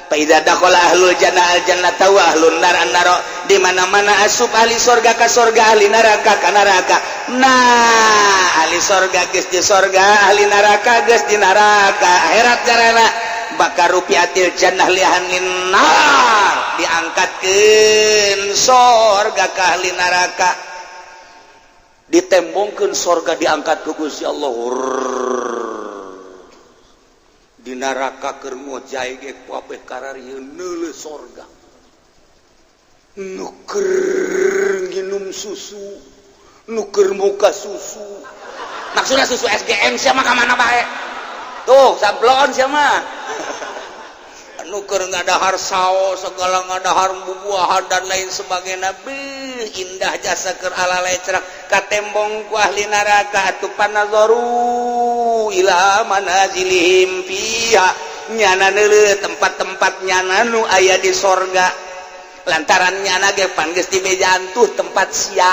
Fa idza dakhala ahlul jannah al jannata wa ahlun nar an nar, di mana-mana asup ahli sorga ka sorga, ahli neraka ka neraka. Nah, ahli sorga geus di sorga, ahli neraka geus di neraka. Akhirat carana bakal rufiatil jannah li ahlin nar, diangkatkeun sorga ka ahli neraka, ditembongkeun sorga, diangkat ku Gusti Allah di neraka. Keur ngojay ge kabeh kararieun neuleuh sorga, nu keur nginum susu, nu keur muka susu, maksudnya susu SGM. Siapa ka mana bae tuh sablon, siapa nu keur ngadahar saos segala, ngadahar bubuahan dan lain sebagainya. Beuh, indah jasa keur ala lecrak. Katembong ku ahli neraka atuh, panazaru ila manazilihim fiha, nyana neuleuh tempat-tempat nyana nu aya di sorga, lantaran nyana ge pan geus dibejaan tuh tempat sia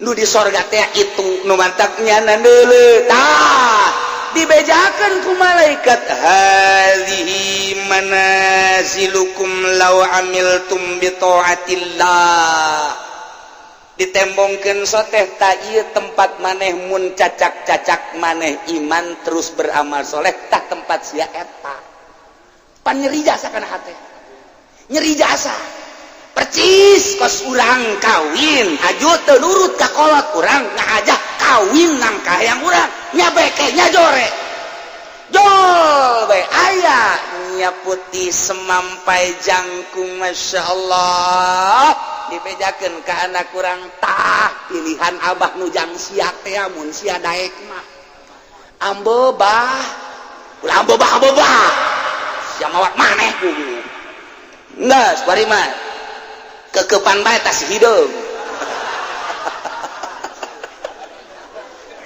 nu di sorga teh itu. Nu mantak nyana neuleuh, tah dibejakan ku malaikat, hadzihi manazilukum law amiltum bi taatillah. Ditembongkeun soteh, ta ieu tempat maneh mun cacak-cacak maneh iman terus beramal soleh, tah tempat sia eta. Pan nyeri jasa kana hate, nyeri jasa percis kos urang kawin, aju teu nurut ka kolot urang, ngajak. Kawin nang kahayang urang nya beke nya jore jol bae aya nya putih semampai jangkung. Masya Allah, dibejakeun ka anak kurang, tah pilihan abah nu jang sia teh, mun sia daek mah ambo bah ulah ambo bah, ambo bah sia mawat maneh kudu. Geus bari mah kekepan bae tas hideung.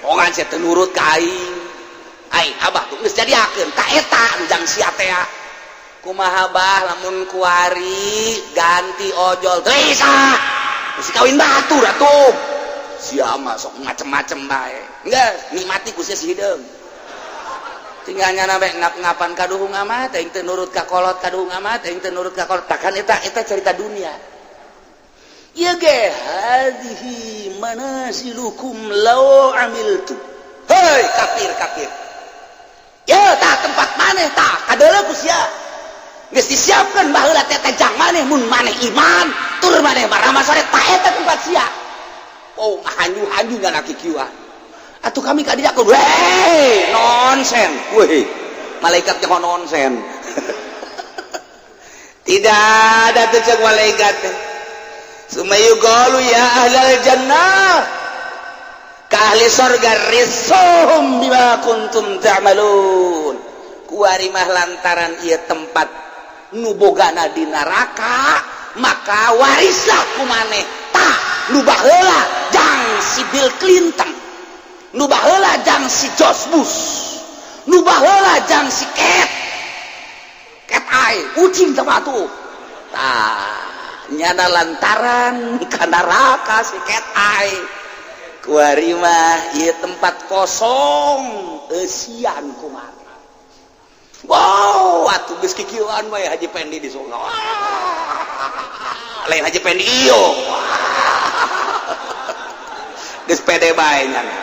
Ongan sia teu nurut ka aing, aing abah tuh geus jadiakeun ka eta nu jang sia teh. Kumaha bah lamun kuari ganti ojol? Teu bisa, mesti kawin batur atuh. Sia mah sok macem-macem bae. Geus nikmati ku sia si hideung, tinggal nyana bae ngap-ngapan kaduhung amat aing teu nurut ka kolot, kaduhung amat aing teu nurut ka kolot. Takkan eta eta cerita dunia ieu ge. Hadhihi manasilukum law amiltu. Hei kafir kafir ya, tah tempat maneh, tah kadeuleu ku sia geus disiapkeun baheula teh jang maneh mun maneh iman tur maneh baramal soleh, tah eta tempat sia. Oh, hanyu-hanyu nyana kikieuan atuh kami ka dieu. Weh, nonsen weh, malaikat nyaho nonsen. Tidak ada tuh cek malaikat teh. Summa yuqalu ya ahlal jannah, ka ahli sorga, risuhum bima kuntum ta'malun. Kuari mah lantaran ieu tempat nu bogana di neraka, maka warislah ku maneh tah nu baheula jang si Bill Clinton, nu baheula jang si George Bush, nu baheula jang si Cat Cat Eye kucing sama tuh. Tah nyana lantaran ka neraka si Cat Eye, kuari mah ieu tempat kosong eusian kumaha. Wow, atuh geus kikieuan we Haji Pendi di surga. Lain Haji Pendi iyo. Geus pede bae nyana.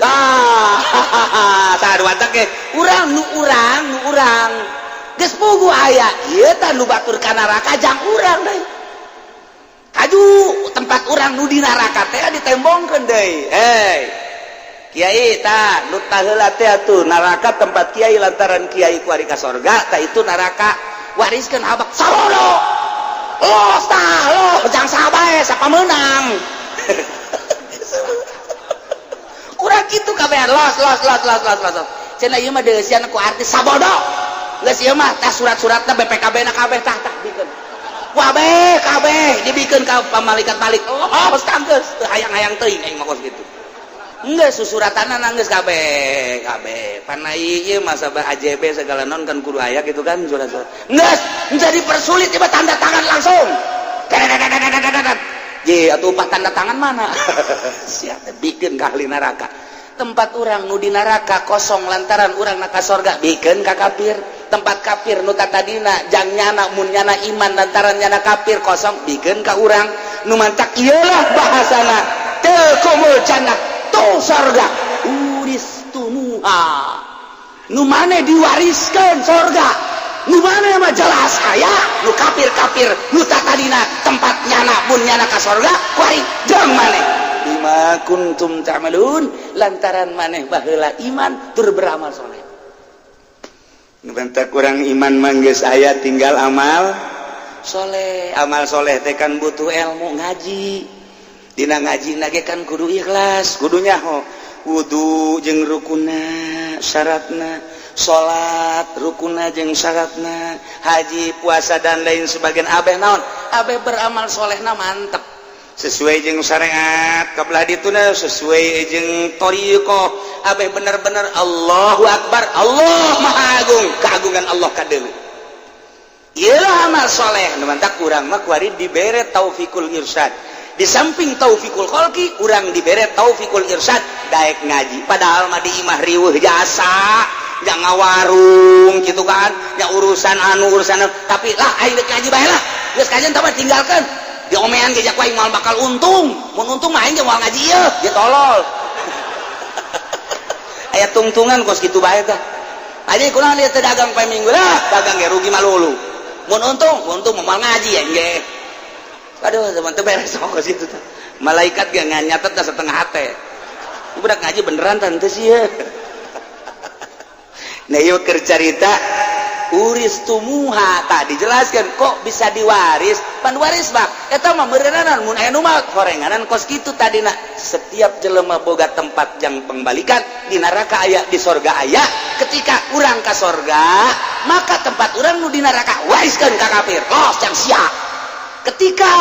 Ah, tah watak ge urang nu urang nu urang geus pugu aya ieu tah nu batur ka neraka jang urang deui. Kaju tempat urang nu di neraka teh ditembongkeun deui. Hei Kiai, tah nu taheula teh atuh neraka tempat kiai, lantaran kiai kuari ka sorga, tah itu neraka wariskeun abak sarono. Los tah lo jang sabae sapa menang. Kurang kitu kabehan los los los los los los. Cenah ieu mah deusian ku artis sabodo. Geus ieu mah tah surat-suratna BPKB na kabeh, tah tah bikeun. Wabeh kabeh dibikeun ka malaikat balik. Oh, geus geus teu hayang-hayang teuing aing mah kos kitu. Geus susuratanna geus kabeh kabeh. Panai ieu mah sabah AJB segala non kan kudu aya gitu kan surat-surat. Geus jadi persulit ieu mah tanda tangan langsung. Ye atuh upah tanda tangan mana? Siap bikin ka ahli neraka. Tempat urang nu di neraka kosong lantaran urang na ka sorga, bikeun ka kafir. Tempat kafir nu tadina jang nyana mun nyana iman, lantaran nyana kafir kosong, bikeun ka urang. Nu mantak iyalah bahasana tilkumul jannah, tuh sorga, uristumuha, nu maneh diwariskeun sorga. Nu maneh mah jelas aya nu kafir-kafir nu tadina tempat nyana mun nyana ka sorga kuari jang maneh bima kuntum ta'malun, lantaran maneh baheula iman tur beramal soleh. Bentar, kurang iman mah geus aya, tinggal amal soleh. Amal soleh teh kan butuh ilmu, ngaji. Dina ngaji nage kan kudu ikhlas, kudu nyaho wudu jeung rukuna syaratna, salat rukuna jeung syaratna, haji, puasa, dan lain sebagian. Abeh naon, abeh beramal solehna mantep sesuai jeung syariat kabelah dituna, sesuai jeung thoriqoh. Abeh bener-bener Allahu Akbar, Allah Maha Agung, keagungan Allah kadeuleu. Iyalah amal soleh. Nu mantak urang mah kuari dibere taufikul irsyad. Di samping taufikul kholqi, urang dibere taufikul irsyad daek ngaji. Padahal mah di imah riweuh jasa, jangan warung gitu kan ya, urusan anu urusan anu. Tapi lah aing dek ngaji bae lah, geus kajian tambah tinggalkan diomean ge jak aing moal bakal untung, mun untung mah aing ge moal ngaji ieu. Dia tolol aya tungtungan kos kitu bae tah. Aja kunaon dia teu dagang poe Minggu lah, dagang ge rugi malulu, mun untung untung moal ngaji ya ge. Aduh, teman teu beres kos kitu tah. Malaikat ge nyatet setengah hate. Budak ngaji beneran tante sih ya. Nah, yuk carita uristumuha tadi dijelaskan kok bisa diwaris pan waris bak eta mah meureunana mun aya nu maot horenganan kos kitu tadina. Setiap jelema boga tempat jang pembalikan, di neraka aya, di sorga aya. Ketika urang ka sorga, maka tempat urang nu di neraka wariskeun ka kafir, los jang sia. Ketika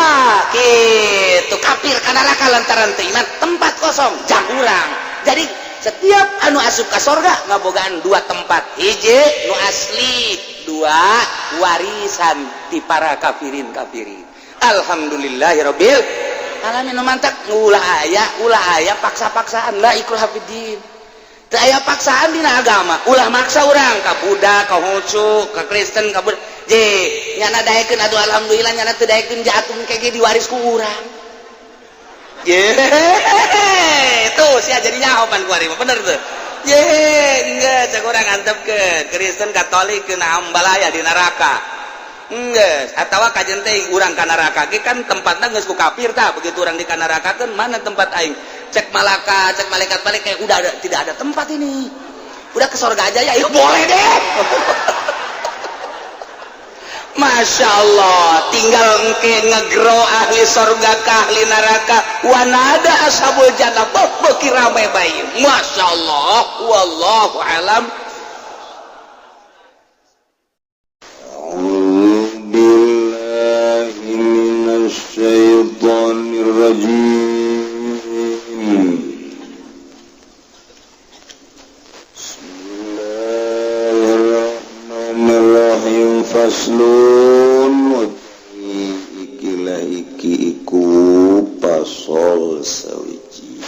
kitu kafir ka neraka lantaran teu iman, tempat kosong jang urang. Jadi setiap anu asup ka sorga ngabogaan dua tempat, hiji nu asli, dua warisan di para kafirin kafirin. Alhamdulillahirabbil alamin. Nu mantak ulah aya, ulah aya paksa-paksaan, la ikraha fiddin. Teu aya paksaan dina agama. Ulah maksa urang ka Buddha, ka Konghucu, ka Kristen, ka Buddha. Je nyana daekeun, aduh alhamdulillah, nyana teu daekeun, jatuh kege diwaris ku urang. Ye, tuh sia jadi nyaho pan kuari mah, bener tuh. Ye, enggak cek urang antepkeun Kristen Katolik kena ambalaya di neraka. Enggeus, atawa kajen teh urang ka neraka ge kan tempatna geus ku kafir tah. Begitu urang di ka neraka kan, mana tempat aing? Cek malaka, cek malaikat balik kayak udah ada, tidak ada tempat ini. Udah ke surga aja ya, ya boleh deh. Masya Allah, tinggal engke ngegro ahli sorga ke ahli neraka, wanada ashabul jannah, beuki rame bae. Masya Allah, wallahu alam. أعوذ بالله من الشيطان الرجيم. بسم الله الرحمن الرحيم. فصل ikilah iki iku pasol sawiji.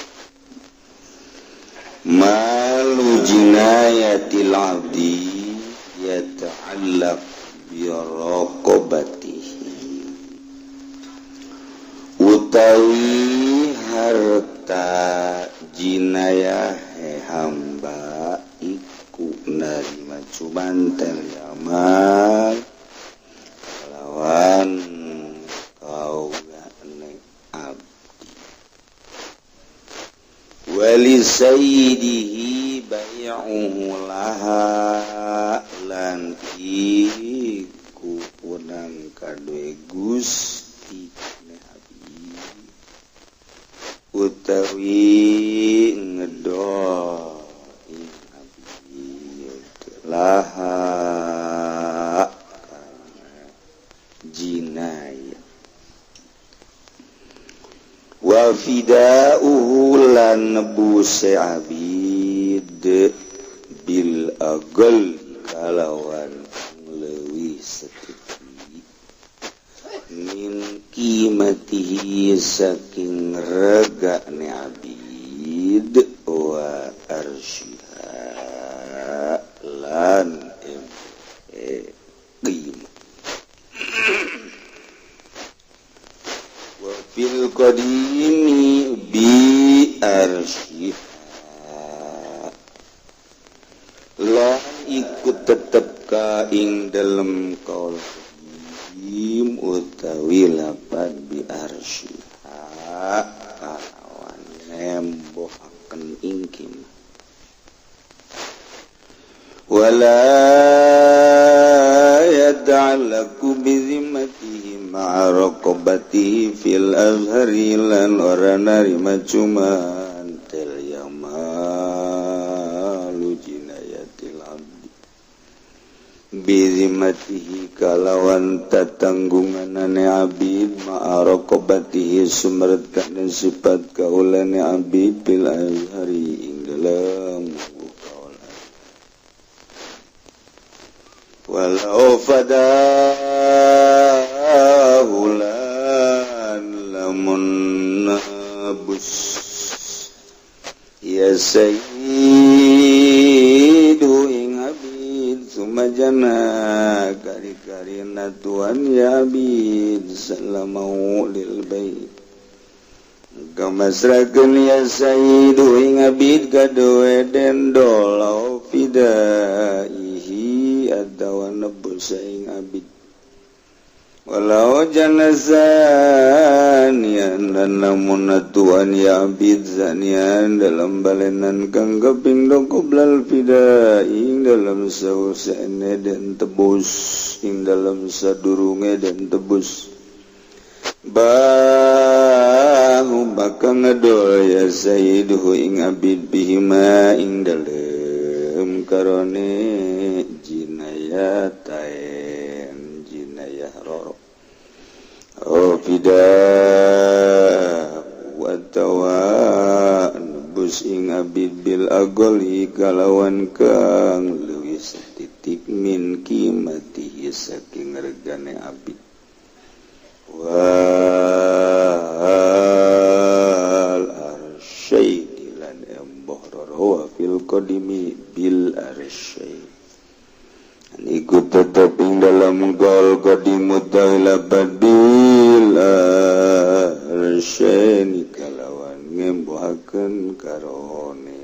Malu jinayatil abdi yata'allaq bi raqabatihi, utawi harta jinayah hamba iku narima cumantel yamal kalawan kaulane abdi, wali sayyidihi bai'uhu laha lan iku unang kadue Gusti ne abdi utawi ngedol ing abdi laha kana jinayah, wa fida'uhu lan nebuse abid bil agol kalawan leuwih saeutik min qimatihi saking rega ne abid, wa arsyiha lan qimah, wa fil qadimi bi arsyiha lan ikut tetep ka ing dalem kaul qadim utawi lapan bi arsyiha kalawan nembohaken ing qimah, wala yata'allaqu bizimmatihi ma'a raqabatihi fil azhari lan ora narima cumantel yamalu jinayatil abdi bizimmatihi kalawan tatanggunganane abid ma'a raqabatihi sumeret kana sifat kaulane abid fil azhari ing dalem kaul, walau fadahu lan lamun nebus ya sayyidu ing abid, sumajana kari-karina tuan ya abid salamau lil bait kamasrakeun ya sayyidu ing abid kadoe den dolau fidaihi atawa nebus ing abid. Walau janazanian dan lamun atuan ya abid zanian dalam balenan kang kaping qoblal fida ing dalam sausene den tebus ing dalam sadurunge den tebus bahu bakal ngedol ya sayyiduhu ing abid bihima ing dalem karone jinayatain jinayah roro oh fida watawa nebus ing abid bil agoli kalawan kang leuwih satitik min kimatihi saking regane abid wal arsyaini lan emboh roro fil qadimi bil arsyaini iku tetep ing dalam gol qadimu tailabad bil arsyaini kalawan ngembohakeun karone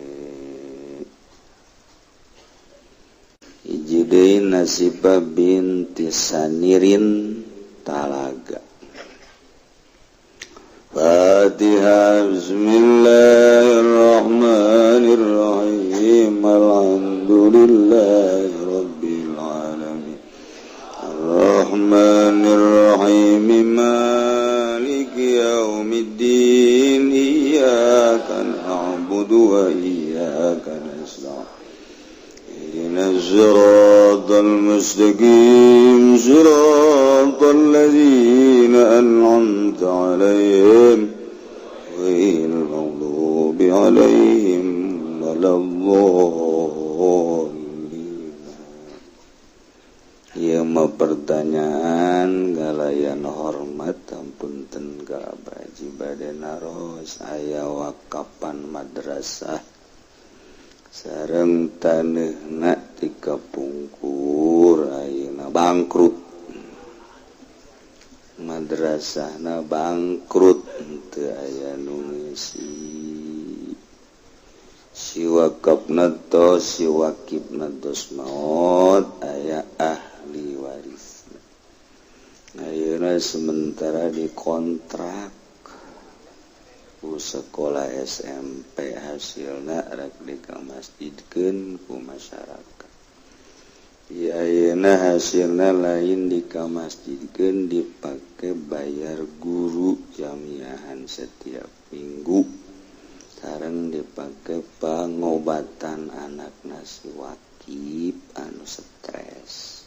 hiji deui Nasibah binti Sanirin Talaga. Fatihah. Bismillahirrahmanirrahim. Alhamdulillahi rabbil alamin. Arrahmanirrahim. Maliki yaumiddin. Iyyaka na'budu wa iyyaka nasta'in. Ihdinas siratal mustaqim. Siratal ladzina an'amta 'alaihim ghairil maghdubi 'alaihim waladdallin. Ieu mah pertanyaan galayan hormat hampunten ka Abah Haji bade naros aya wakapan madrasah sareng taneuhna ti kapungkur ayeuna bangkrut madrasahna bangkrut teu aya nu ngisi si wakafna tos si wakifna tos maot aya ahli warisna ayeuna sementara dikontrak ku sekolah SMP hasilna rek dikamasjidkeun ku masyarakat. Ayeuna hasilna lain dikamasjidkeun dipake bayar guru jamiahan setiap minggu sareng dipake pangobatan anakna si wakif anu stres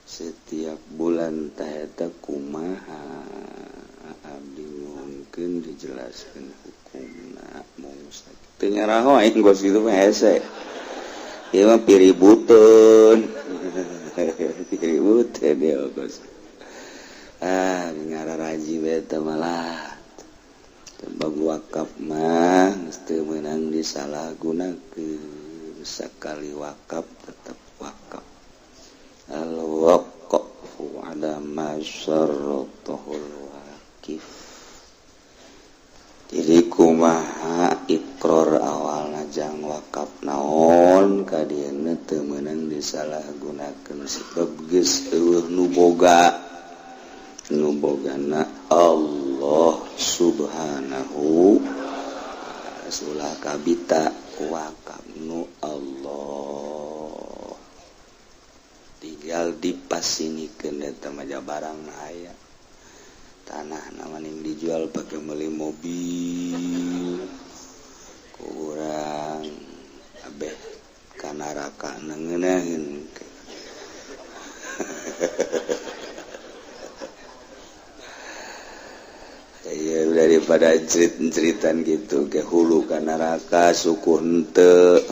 setiap bulan tah eta kumaha abdi nyuhunkeun dijelaskeun hukumna mung sakitu nyaraho aing gos kitu mah hese. Ieu mah piributeun. Piributeun ya gos. Ah, ngararaji we teh malah. Tembag wakaf mah geus teu meunang disalahgunakeun. Sakali wakaf tetep wakaf. Al waqfu ala ma syarratahul wakif. Jadi kumaha ikrar awalna jang wakaf naon ka dieuna teu meunang disalahgunakeun sebab geus eueuh nu boga nu bogana Allah subhanahu ulah kabita wakaf nu Allah tinggal dipasinikeun eta mah barang aya tanah namaning dijual pakai beli mobil kurang abeh ka neraka ngeunaheun. Iya daripada cerit-ceritan gitu ke hulu ka neraka suku henteu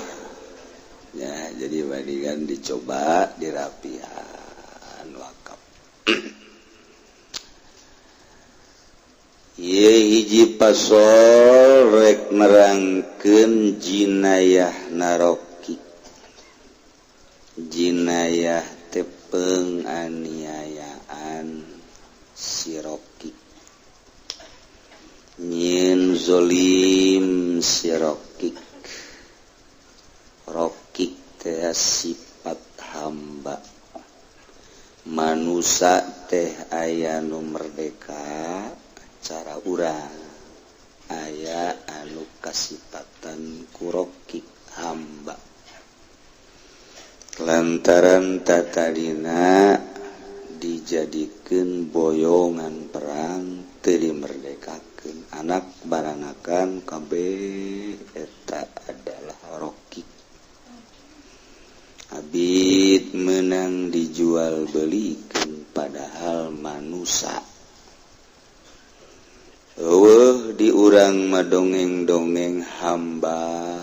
ya jadi bandingan dicoba dirapihan wakaf. Ieu hiji pasol rek nerangkeun jinayah naroki jinayah teh penganiayaan si roki nyin zolim si rokik rokik teh sifat hamba manusia teh aya nu merdeka cara urang, aya anu kasipatan ku rokik, hamba, lantaran tatadina dijadikan boyongan perang, teu dimerdekakeun, anak baranakan kabeh eta adalah rokik. Abid menang dijual belikan, padahal manusia. Eueuh di urang mah dongeng-dongeng hamba,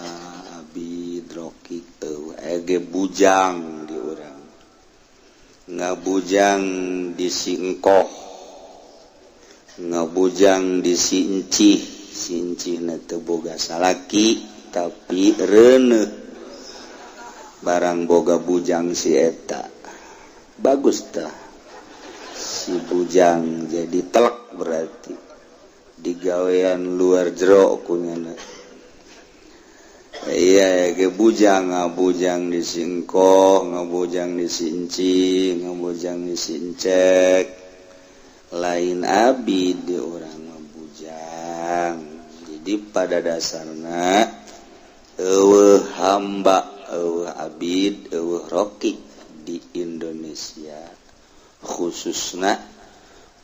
abid, rokik eueuh. Ege bujang di urang, ngabujang di singkoh, ngabujang di sincih. Sincih teu boga salaki tapi reuneuh barang boga bujang. Si eta bagus tah, si bujang jadi telek, berarti digawean luar jero kunyana. Iya ge bujang, ngabujang di singkoh, ngabujang di sinci, ngabujang di sincek, lain abid di urang mah bujang. Jadi pada dasarnya eueuh hamba, eueuh abid, eueuh rokik di Indonesia khususnya,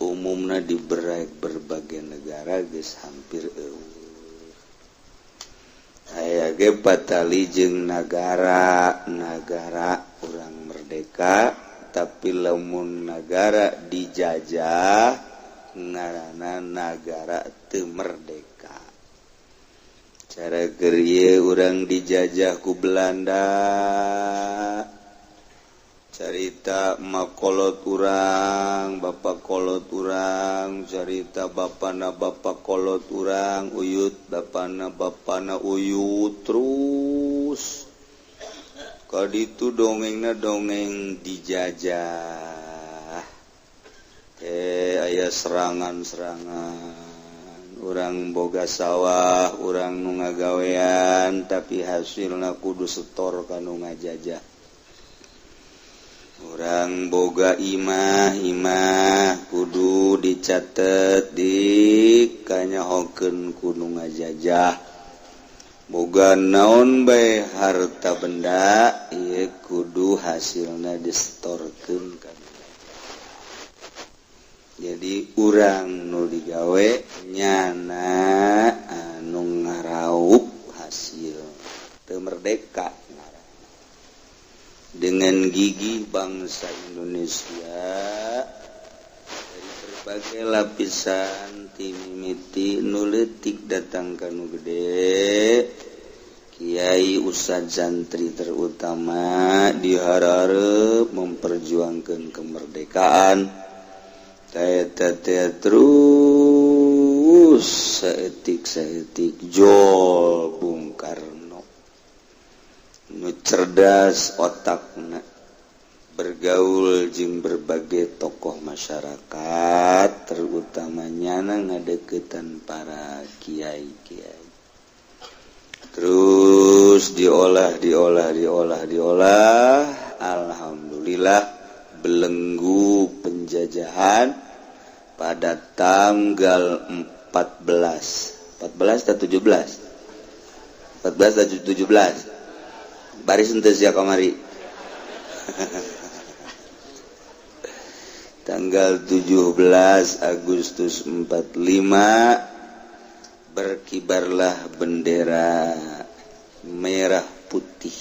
umumna di berbagai negara geus hampir eueuh. Aya ge patali jeung nagara nagara urang merdeka, tapi lamun nagara dijajah ngaranna nagara teu merdeka. Cara gerie urang dijajah ku Belanda, carita makolot urang, bapak kolot urang, carita bapana bapak kolot urang, uyut bapana bapana uyut, terus kaditu dongengna dongeng dijajah. Eh, aya serangan-serangan, urang boga sawah, urang nu ngagawean, tapi hasilna kudu setor ka nu ngajajah. Urang boga imah, imah kudu dicatet, dikanyahokeun ku nu ngajajah. Boga naon bae, harta benda ieu kudu hasilna disetorkeun ka. Jadi urang nu digawe, nyana anu ngaraup hasil. Teu merdeka. Dengan gigih bangsa Indonesia dari berbagai lapisan, timimiti nu leutik datang ka nu gede, kiai, ustad, santri terutama, diharap memperjuangkan kemerdekaan. Terus saeutik saeutik jol Bung Karno nu cerdas otakna, bergaul jeung berbagai tokoh masyarakat, terutamanya ngadeketan para kiai-kiai, terus diolah, diolah, diolah, diolah. Alhamdulillah belenggu penjajahan pada tanggal 14, 14 atau 17, 14 atau 17, baris henteu sia kamari, tanggal 17 Agustus 45 berkibarlah bendera merah putih,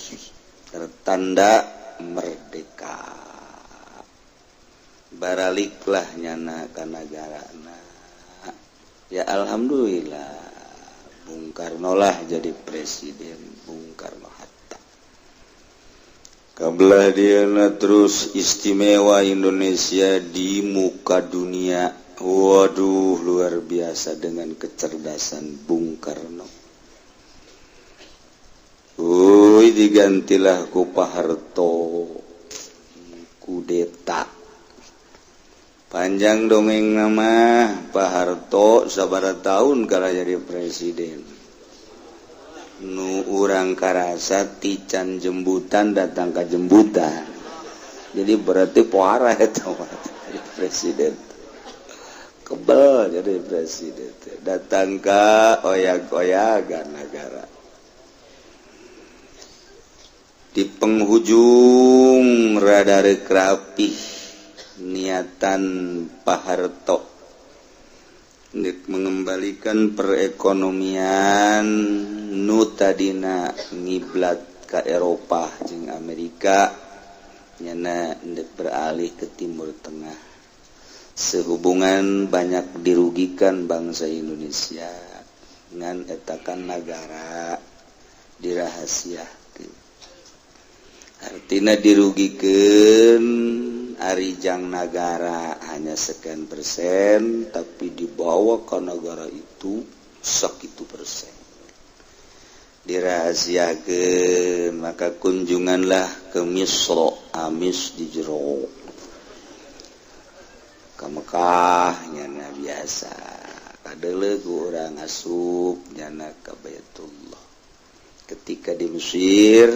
tertanda merdeka. Baraliklah nyana ka nagarana. Ya, alhamdulillah Bung Karno lah jadi presiden, Bung Karno Hatta. Kabelah dieuna terus istimewa Indonesia di muka dunia. Waduh, luar biasa dengan kecerdasan Bung Karno. Uy, digantilah ku Pak Harto, kudeta. Panjang dongeng nama Pak Harto sabaraha tahun kala jadi presiden. Nu urang karasa tican jembutan datang ke jembutan, jadi berarti pohara eta. Jadi presiden kebel, jadi presiden datang ke oyag-oyagan negara di penghujung rada rek rapih niatan Pak Harto untuk mengembalikan perekonomian nu tadina ngiblat ke Eropa jeung Amerika, nyana ndek beralih ke Timur Tengah. Sehubungan banyak dirugikan bangsa Indonesia ngan etakan negara dirahasiakeun, artinya dirugikan arijang negara hanya sekian persen, tapi dibawa ke negara itu segitu persen dirahasiakeun. Maka kunjunganlah ke Misro, amis di jero ke Mekah, nyana biasa kadeuleu ku urang asup nyana ka Baitullah. Ketika di Mesir,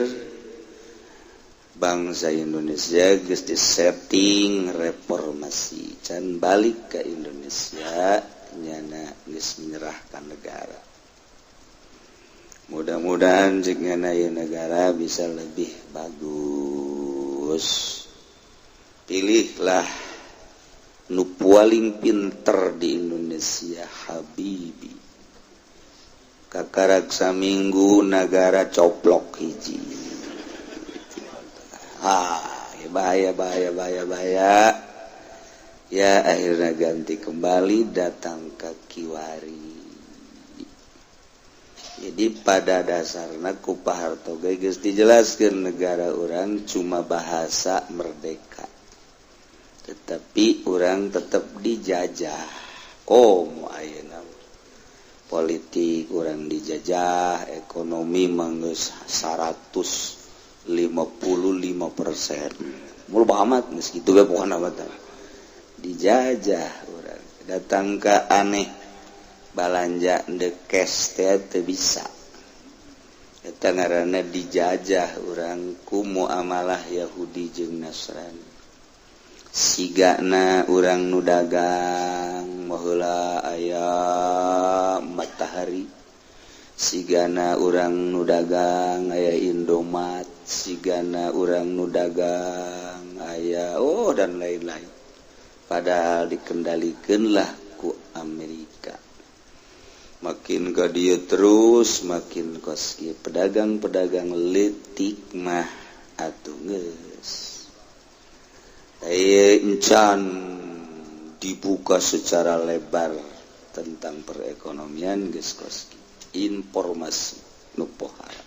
bangsa Indonesia geus disetting reformasi, can balik ke Indonesia nyana geus menyerahkan negara. Mudah-mudahan jika ieu negara bisa lebih bagus. Pilihlah nu paling pinter di Indonesia, Habibie. Kakarak saminggu negara coplok hiji. Ah, ya bahaya, bahaya, bahaya, bahaya ya. Akhirnya ganti kembali, datang ke kiwari. Jadi pada dasarnya ku Pak Harto ge geus dijelaskeun, negara orang cuma bahasa merdeka, tetapi orang tetap dijajah. Komo ayeuna politik orang dijajah, ekonomi mah geus 155%, mulu amat geus kitu ge, pokona mah dijajah urang. Datang ke aneh, balanja ndek cash teh teu bisa. Eta ngaranna dijajah urang ku muamalah Yahudi jeung Nasrani. Sigana urang nu dagang baheula aya Matahari, sigana urang nu dagang aya Indomaret, sigana urang nu dagang aya, oh, dan lain-lain, padahal dikendalikanlah ku Amerika. Makin ke dia terus makin kos kieu, pedagang-pedagang leutik mah atuh geus encan dibuka secara lebar tentang perekonomian, geus kos informasi nu pohara.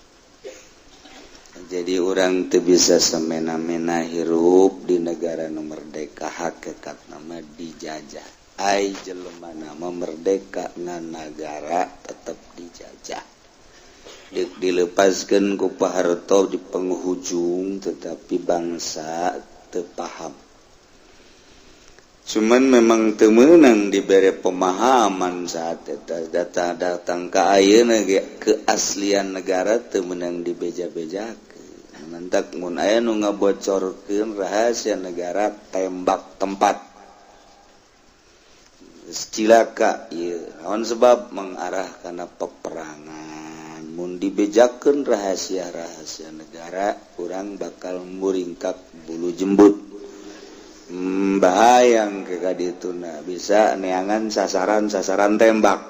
Jadi orang teu bisa semena-mena hirup di negara nu merdeka, hakikat nama dijajah. Ai jelema nama merdeka ngan negara tetap dijajah. Dilepaskan ku Pak Harto di penghujung, tetapi bangsa teu paham. Cuman memang teu meunang dibere pemahaman saat eta data datang ke ayeuna ge, keaslian negara teu meunang dibeja-bejakeun. Mantak mun aya nu ngabocorkeun rahasia negara, tembak tempat. Geus cilaka ieu. Naon sebab? Mengarah kana peperangan. Mun dibejakeun rahasia-rahasia negara, urang bakal muringkak bulu jembut. Bahayang ke kadituna, bisa neangan sasaran-sasaran tembak.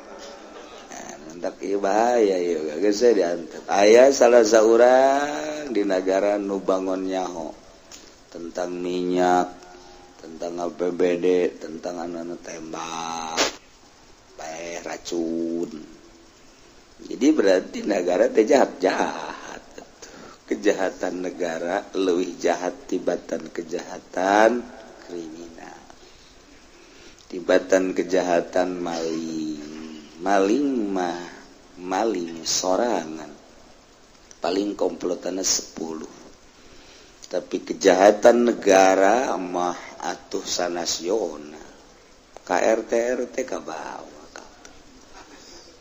Nah, mantak ieu bahaya ieu geus diantep. Aya salah saurang di negara nu bangon nyaho tentang minyak, tentang APBD, tentang anu tembak bae racun. Jadi berarti negara teh jahat jahat. Kejahatan negara lebih jahat tibatan kejahatan kriminal, tibatan kejahatan maling. Maling mah maling sorangan, paling komplotannya 10, tapi kejahatan negara mah atuh sanasional, KRT RT ka bawah.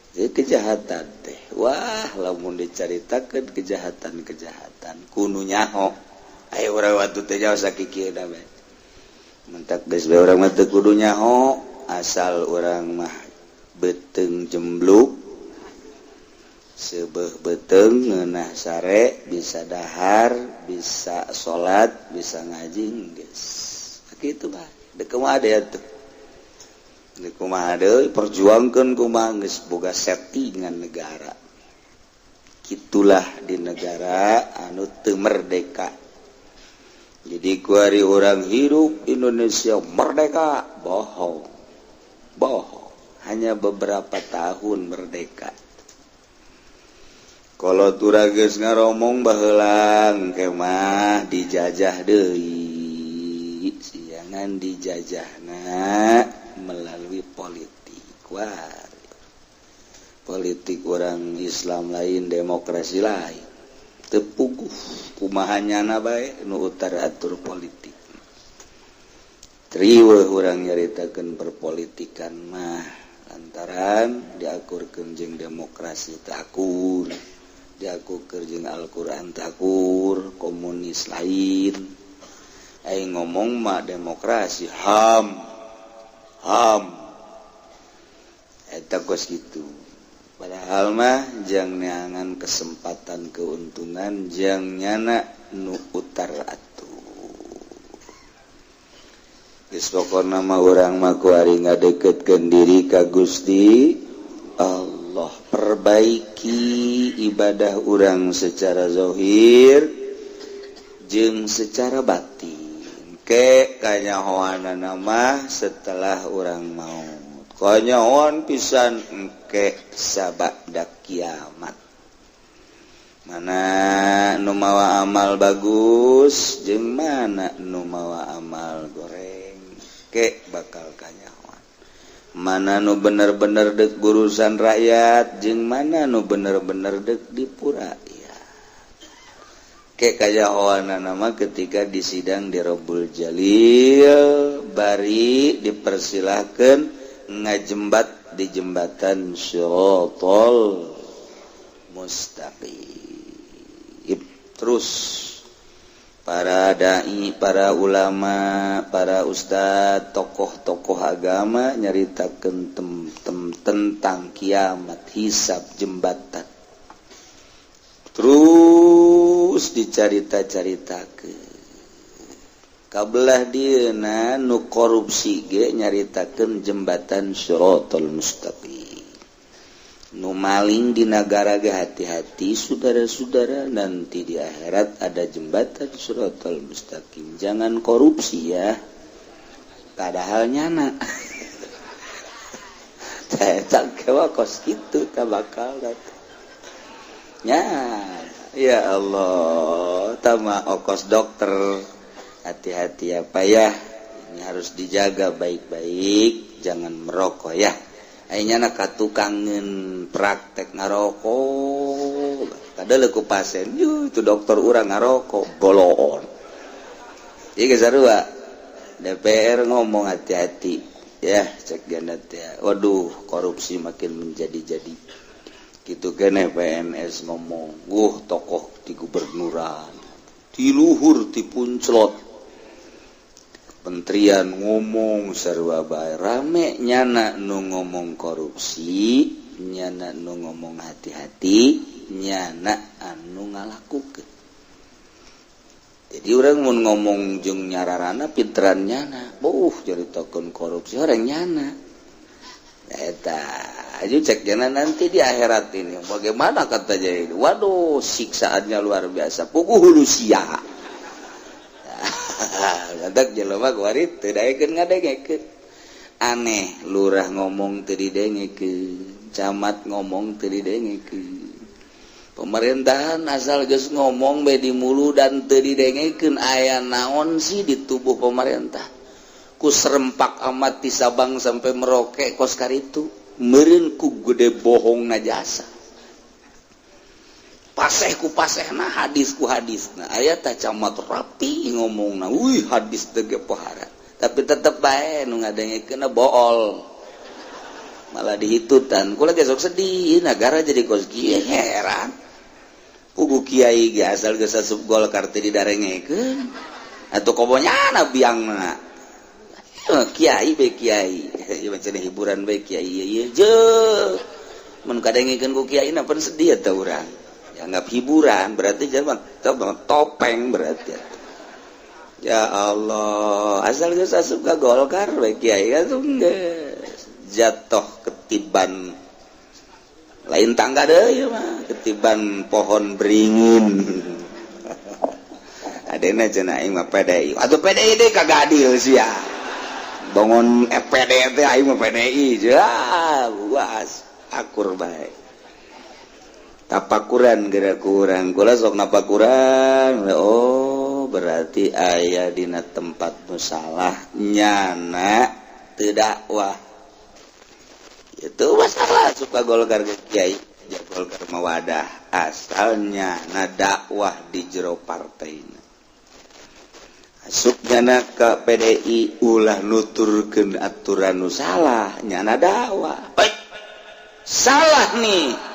Jadi kejahatan teh, wah, lamun dicaritakeun kejahatan-kejahatan kudu nyaho. Ayo urang waktu teh jauh sakikieu. Mentak geus bae urang mah teu kudu nyaho, asal urang mah beuteung jembluk, seubeuh beuteung ngeunah sare, bisa dahar, bisa salat, bisa ngaji, geus kitu bae. Dek kumaha deui atuh, dek kumaha deui, perjuangkeun kumaha, geus boga settingan negara. Gitulah di negara anu teu merdeka. Jadi kuari orang hidup Indonesia merdeka, bohong, bohong. Hanya beberapa tahun merdeka. Kalau turages ngaromong baheula, kemah dijajah deui, siangan dijajahna melalui politik. Wah, politik orang Islam lain, demokrasi lain, teu puguh kumaha nyana bae nu utar atur politik. Riweuh urang nyaritakeun perpolitikan mah, lantaran diakurkeun jeung demokrasi teu akur, diakurkeun jeung Al-Qur'an teu akur, komunis lain. Aing ngomong mah demokrasi, HAM, HAM, eta kos kitu. Padahal mah jang neangan kesempatan, keuntungan, jang nyana nu utar atuh. Geus pokona mah urang mah kuari ngadeketkeun diri ka Gusti Allah, perbaiki ibadah urang secara zahir jeung secara batin. Ke kanyahoanana mah setelah urang maut, kanyahoan pisan engke sabada kiamat, mana nu mawa amal bagus jeung mana nu mawa amal goreng, ke bakal kanyahoan mana nu bener-bener dek urusan rakyat jeung mana nu bener-bener dek dipura ya. Ke kanyahoan nama ketika di sidang di Robbul Jalil, bari dipersilahkan ngajembat di jembatan Shirotol Mustaqim. Terus para dai, para ulama, para ustadz, tokoh-tokoh agama nyaritakeun tem tentang kiamat, hisab, jembatan. Terus dicarita-caritakeun. Kabelah dieuna nu korupsi ge nyaritakeun jembatan Shiratal Mustaqim. Nu maling di nagara ge, hati-hati saudara-saudara, nanti di akhirat ada jembatan Shiratal Mustaqim, jangan korupsi ya. Padahal nyana tak kos gitu tak bakal ya. Ya Allah, tama okos dokter, hati-hati ya Pak ya, ini harus dijaga baik-baik, jangan merokok ya. Akhirnya nak tukangan praktek ngarokok, kada leku pasien, yuh, itu dokter urang ngarokok bolon. Iya, sarua DPR ngomong hati-hati ya, cek ganat ya, waduh, korupsi makin menjadi-jadi gitu kene. PNS ngomong, tokoh di gubernuran, di luhur, di punclot kementerian ngomong, sarua bae rame. Nyana nu ngomong korupsi, nyana nu ngomong hati-hati, nyana anu ngalakukeun. Jadi orang mau ngomong jeung nyararana pinteran nyana, buh, caritakeun korupsi orang nyana eta aja. Cek nyana nanti di akhirat ini bagaimana katanya ini, waduh, siksaannya luar biasa, puguh hulu sia. Lantak jelema kuari teu daekeun ngadengekeun. Aneh, lurah ngomong teu didengekeun, camat ngomong teu didengekeun, pemerintahan asal geus ngomong bae di mulu dan teu didengekeun. Aya naon sih di tubuh pemerintah ku serempak amat di Sabang sampai Merauke kos karitu? Meureun ku gede bohong na jasa, paseh ku paseh na, hadis ku hadis. Nah, aya tah camat rapi ngomong na, wih, hadis teh ge pohara, tapi tetep bae nu ngadengekeun bool, malah dihitutan. Kula ge sok sedih, negara jadi kos kieu, heran. Pugu kiai ge asal geus asup Golkar teh didarengekeun atuh, kobo nyana biangna. Kiai be kiai ieu mah hiburan bae kiai ieu je mun kadengekeun ku kiai na pan sedih eta urang. Dianggap hiburan berarti jangan topeng berarti. Ya Allah, asal geus asup ka Golkar we kiai atuh geus jatuh ketiban lain tangga deui mah, ketiban pohon beringin. Adena cenah aing mah PDI. Atuh PDI deui kagak adil sia. Bangun FPD teh aing mah PDI. Ya, was akur bae. Tapakuran geura kurang. Kula sok napakuran. Oh, berarti aya dina tempat nu salah nyana teu dakwah. Itu masalah suka Golkar ke kiai. Ya Golkar mawadah asalnya na dakwah di jero partaina. Asup nyana ke PDI ulah nuturkeun aturan nu salah nyana dakwah. Baik. Salah nih.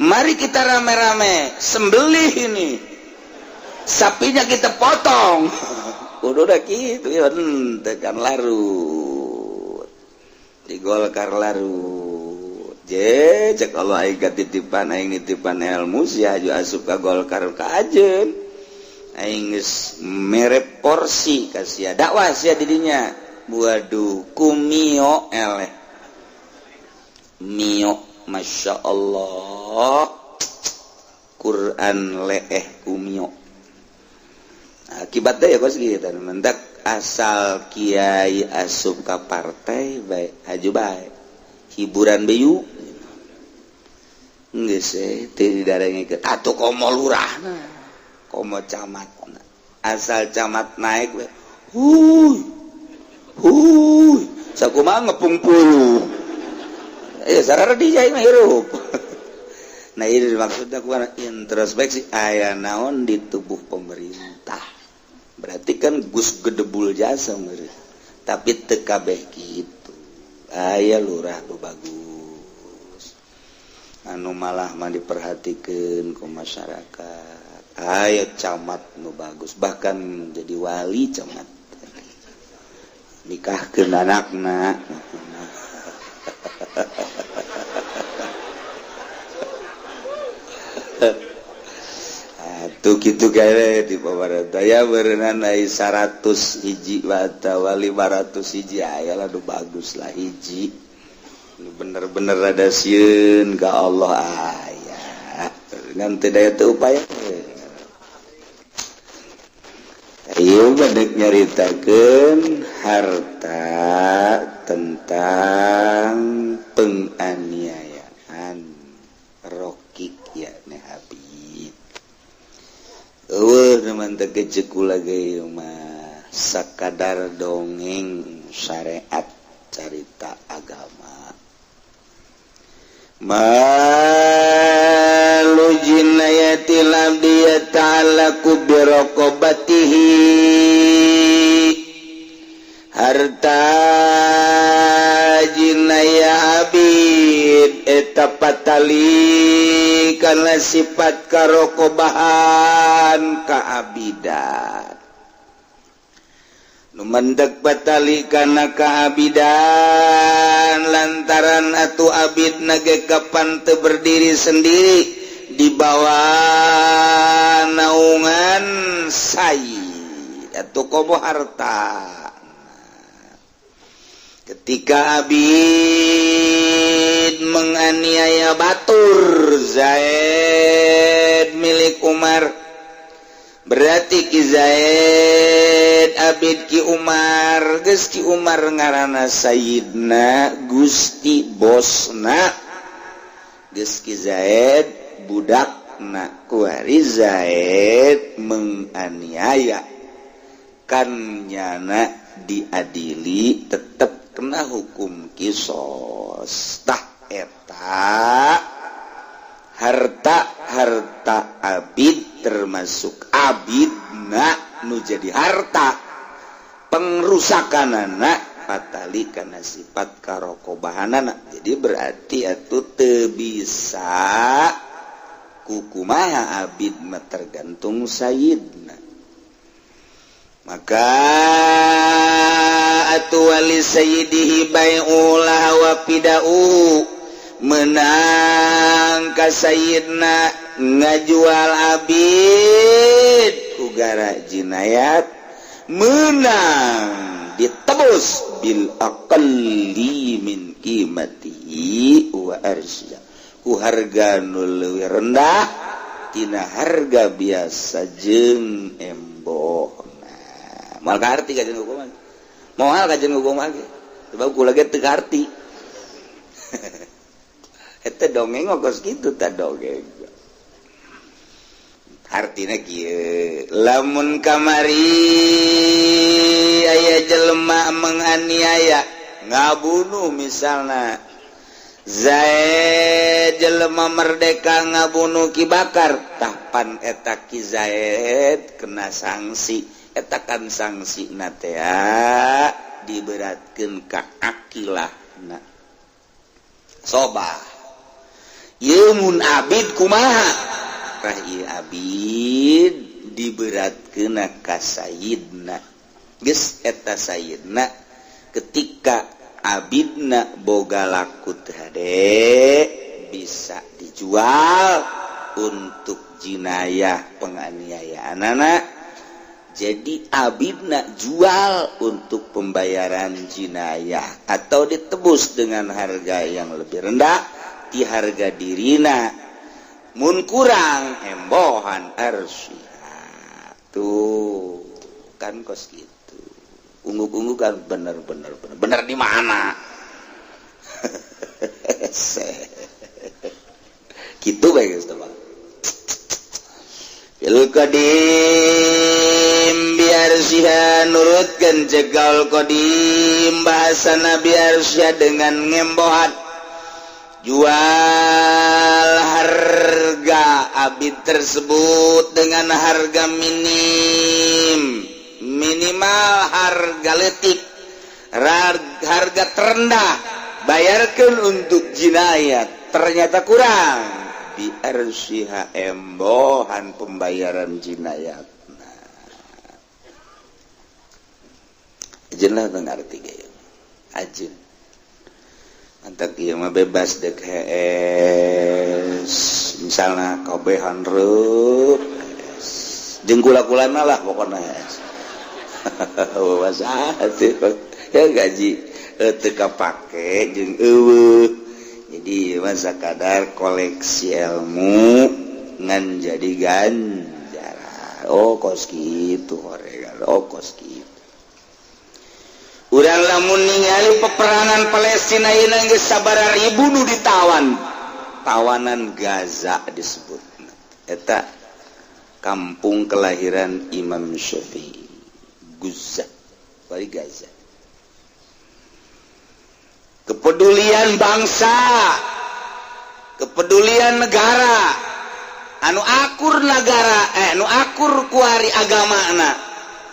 Mari kita rame-rame sembelih ini. Sapinya kita potong. Udah gitu ya henteu kan larut. Di Golkar larut. Je cek Allah aing titipan aing nitipan ilmu sia aju asup ka Golkar ka ajeun. Aing geus mere porsi ka sia dakwah sia di dinya. Waduh kumio eleh. Mio Masya Allah Quran leeh kumio. Akibatnya ya kos gitu mendak asal kiai asup ka partai bae haju bae hiburan beyu geus teu didarengekeun atuh komo lurahna komo camatna asal camat naik we huy huy sakumaha ngepung puluh sararedi aing mah hirup. Nah ini maksudnya ku introspeksi aya naon di tubuh pemerintah berarti kan Gus gedebul jasa meureun tapi teu kabeh kitu aya lurah nu bagus anu malah mah diperhatikeun ku masyarakat aya camat nu bagus bahkan jadi wali camat nikahkeun anakna. Tuh gitu gawe di pemerintah ya berenang ai 100 hiji atawa 500 hiji aya lah nu bagus lah hiji bener-bener rada sieun ka Allah aya ngan teu daya teu upaya. Ieu badek nyaritakeun harta tentang penganiayaan rokik ya ne Habib. Eueuh nu teu gejek kula ge mah sakadar dongeng syariat carita agama. Malu jinayatil abdi yata'allaqu bi raqabatihi harta jinaya abid eta patali kana sifat karokobahan kaabidan nu mendek patali kana kaabidan lantaran atuh abid nage kapan teu berdiri sendiri di bawah naungan sayyid atau komo harta. Ketika abid menganiaya batur Zaid milik Umar berarti Ki Zaid abid Ki Umar geus Ki Umar ngaranna Sayyidna Gusti Bosna geus Ki Zaid budakna kuari Zaid menganiaya kan nyana diadili tetep kena hukum kisos. Tah eta harta-harta abid termasuk abidna nu jadi harta pengrusakanana patali kana sifat karokobahanana. Jadi berarti atuh teu bisa kukumaha abid mah tergantung sayyidna. Maka atuh Li sayyidihi bai'u laha wa fida'u, menang ka sayyidna ngajual abid ku gara jinayat, menang ditebus bil aqalli min qimatihi wa arsya, ku harga nu leuwih rendah tina harga biasa jeung embohna. Moal kaharti kajeun hukuman, moal kajeun hukum ge, sebab kula ge teu kaharti. Eta dongeng kos kitu tah. Dongeng artina kieu: lamun kamari aya jelema menganiaya, ngabunuh, misalna Zaid, jelema merdeka ngabunuh Ki Bakar, tahpan eta Ki Zaid kena sanksi. Eta kan sanksi na teh diberatkeun ka akilah. Nah, sobah ieu mun abid kumaha? Tah, ieu abid diberatkeun ka sayyidna. Geus eta sayyidna ketika abidna boga laku teu hade, bisa dijual untuk jinayah penganiayaan anak. Jadi abidna jual untuk pembayaran jinayah atau ditebus dengan harga yang lebih rendah di harga dirina. Mun kurang, embohan arsiha. Tuh kan kos gitu. Unggu-unggu kan bener bener bener bener di mana gitu bae, geus. Fil qadim biarsiha, nurutkeun cegal qadim bahasana biarsiha dengan ngembohan jual harga abid tersebut dengan harga minim, minimal harga letik, harga terendah, bayarkan untuk jinayat. Ternyata kurang, biarsiha embohan pembayaran jinayat. Nah, lah ngerti gaya ajin. Mantap, ieu mah bebas dek hees, misalnya kabehan reup jeung kula-kulana lah, pokoknya hees bebas ya. Gaji teu kapake jeung euweuh, jadi masa kadar koleksi ilmu ngan jadi ganjaran. Oh, kos kitu horegan. Oh, kos kitu. Urang lamun ningali peperangan Palestina ayeuna, geus sabaraha ribu nu ditawan, tawanan Gaza disebut. Eta kampung kelahiran Imam Syafi'i, Gaza, bari Gaza. Kepedulian bangsa, kepedulian negara anu akur, negara anu akur kuari agama,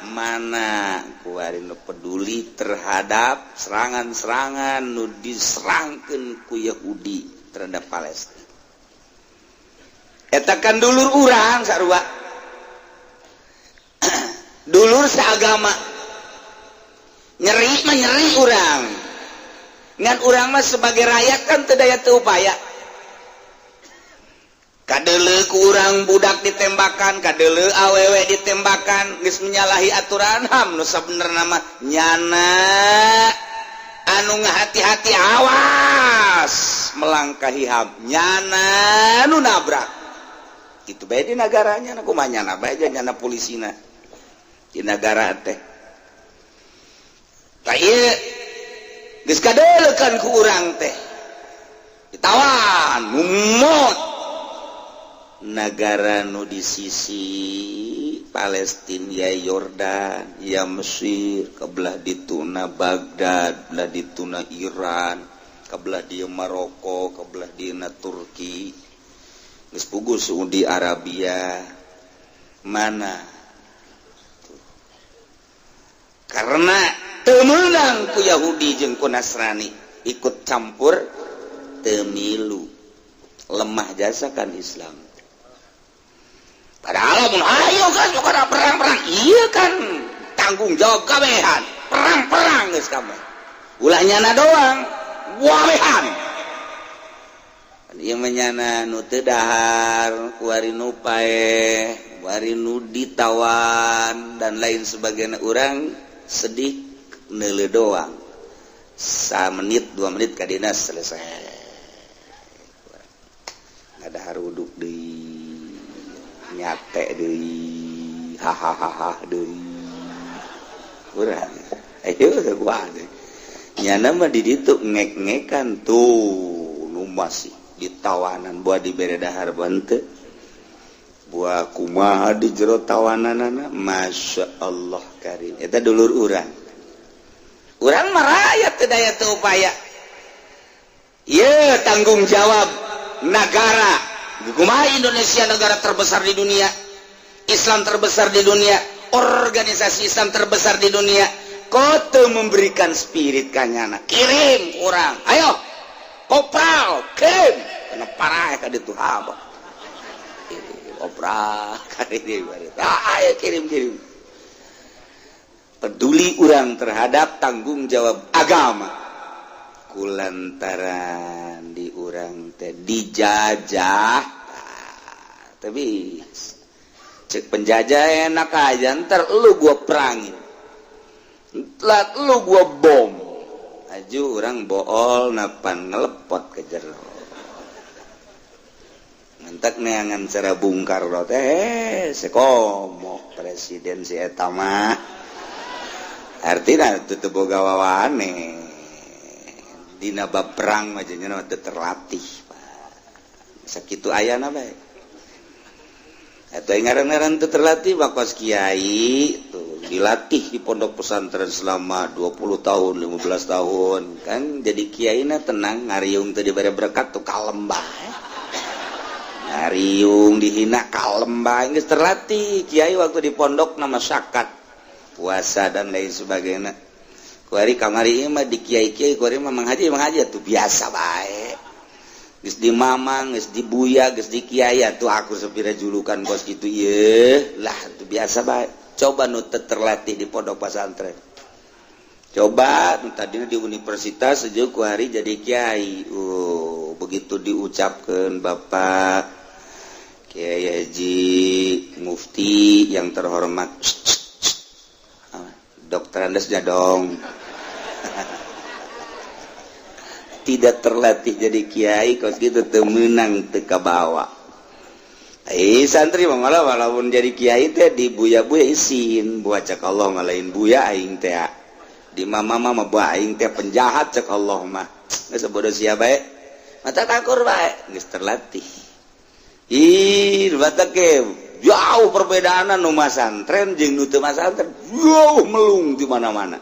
mana kuari nu peduli terhadap serangan-serangan nu diserangkan ku Yahudi terhadap Palestina? Eta kan dulur urang sarua, dulur seagama. Nyeri mah nyeri urang, ngan urang mah sebagai rakyat kan teu daya teu upaya. Kadele ku urang budak ditembakan, kadele awewe ditembakan, geus menyalahi aturan HAM. Nu sabenerna mah nyana anu ngahati-hati, awas melangkahi HAM, nyana nu nabrak itu bae di negaranya. Kumaha nyana bae, nyana polisina di negara teh. Tah, ieu geus kadele ku urang teh ditawan mumut. Negara nu di sisi Palestina ya Yordan ya Mesir, kebelah dituna Baghdad, belah dituna Iran, kebelah di Maroko, kebelah dina Turki, geus puguh Saudi Arabia mana. Tuh. Karena teu meunang ku Yahudi jeung ku Nasrani ikut campur, teu milu, lemah jasa kan Islam. Padahal mun ayo kan perang-perang, iya kan tanggung jawab kabehan perang-perang geus kabeh. Ulah nyana doang, wawehan. Ieu mah nyana nu teu dahar, kuari nu paeh, kuari nu ditawan dan lain sebagainya, urang sedih neuleuh doang. Sa menit 2 menit kadina selesai. Ngadahar uduk deui, nyate deui, hahaha deui. Urang ayo gua nyana mah di ditu ngek-ngekan tuh nu masih ditawanan buah dibere dahar bante buah kumaha di jero tawananana. Masya Allah karim, eta dulur urang, urang mah rakyat teu daya teu upaya. Ieu tanggung jawab negara. Kumaha Indonesia negara terbesar di dunia, Islam terbesar di dunia, organisasi Islam terbesar di dunia, kok teu memberikan spirit kanyana? Kirim urang, ayo kopral, kirim kena parah ka ditu haba kopral ka ditu. Ayo kirim kirim. Peduli urang terhadap tanggung jawab agama kulantaran di urang teh dijajah. Tapi cek penjajah enak aja, ntar lu gua perangin, ntar lu gua bom. Aju orang bool napan ngelepot ke jero mentak neangan cara bungkar teh sekomo presiden si eta mah artinya teu boga wawane dina bab perang mah nya teu terlatih. Sakitu ayana bae atau ngaran-ngaran teu terlatih bakos kiai tuh dilatih di pondok pesantren selama 20 tahun, 15 tahun kan jadi kiaina tenang, ngariung teu dibere berkat tuh kalem bae, ngariung dihina kalem bae, geus terlatih kiai waktu di pondok nama syakat puasa dan lain sebagainya. Kuari kamari mah di kiai-kiai kuari mah manghaji manghaji tuh biasa bae, geus di mamang, geus di buya, geus di kiai tuh aku sepira julukan kos kitu ieu lah tuh biasa bae. Coba nu terlatih di pondok pesantren, coba nu tadinya di universitas saja ku hari jadi kiai, begitu diucapkan Bapak Kiai Haji Mufti yang terhormat, Dokter Andesnya dong. Tidak terlatih jadi kiai kos gitu teu meunang, teu kabawa. Santri malah walaupun jadi kiai teh dibuya-buya isin, buat cek Allah ngalain buya aing teh di mama mama buah aing teh penjahat cek Allah mah geus bodoh sia bae mata takur bae geus terlatih. Ih, batak ke jauh perbedaan nu masantren jeung nu teu masantren, jauh melung di mana-mana.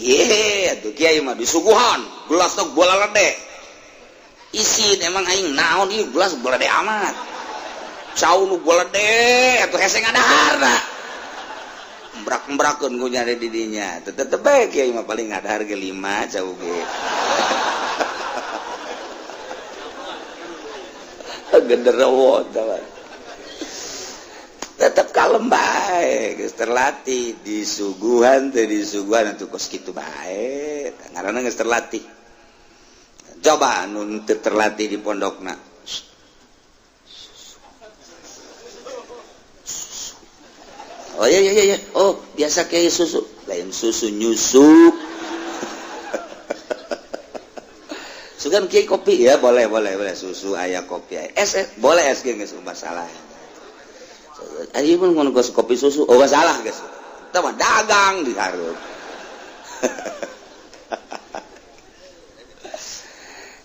Ye, atuh kiai mah disuguhan gelas teh bola lede. Isin emang aing naon ieu gelas bola lede amat. Cau nu bolede atuh hese ngadaharna. Embrak-embrakeun ku nyari di dinya. Tetep bae kiai mah paling ngadahar ge 5 cau ge. Genderuwo tetep kalem bae, geus terlatih disuguhan teh disuguhan atuh kos kitu bae. Ngaranna geus terlatih. Coba anu teu terlatih di pondokna. Oh iya iya iya, oh biasa kayak susu, lain susu nyusu. Sugan kiai kopi ya, boleh boleh boleh susu aya kopi aya. Es, es boleh es ge geus masalah. Ayo mun ngono kopi susu, oh masalah geus. Eta mah dagang di hareup.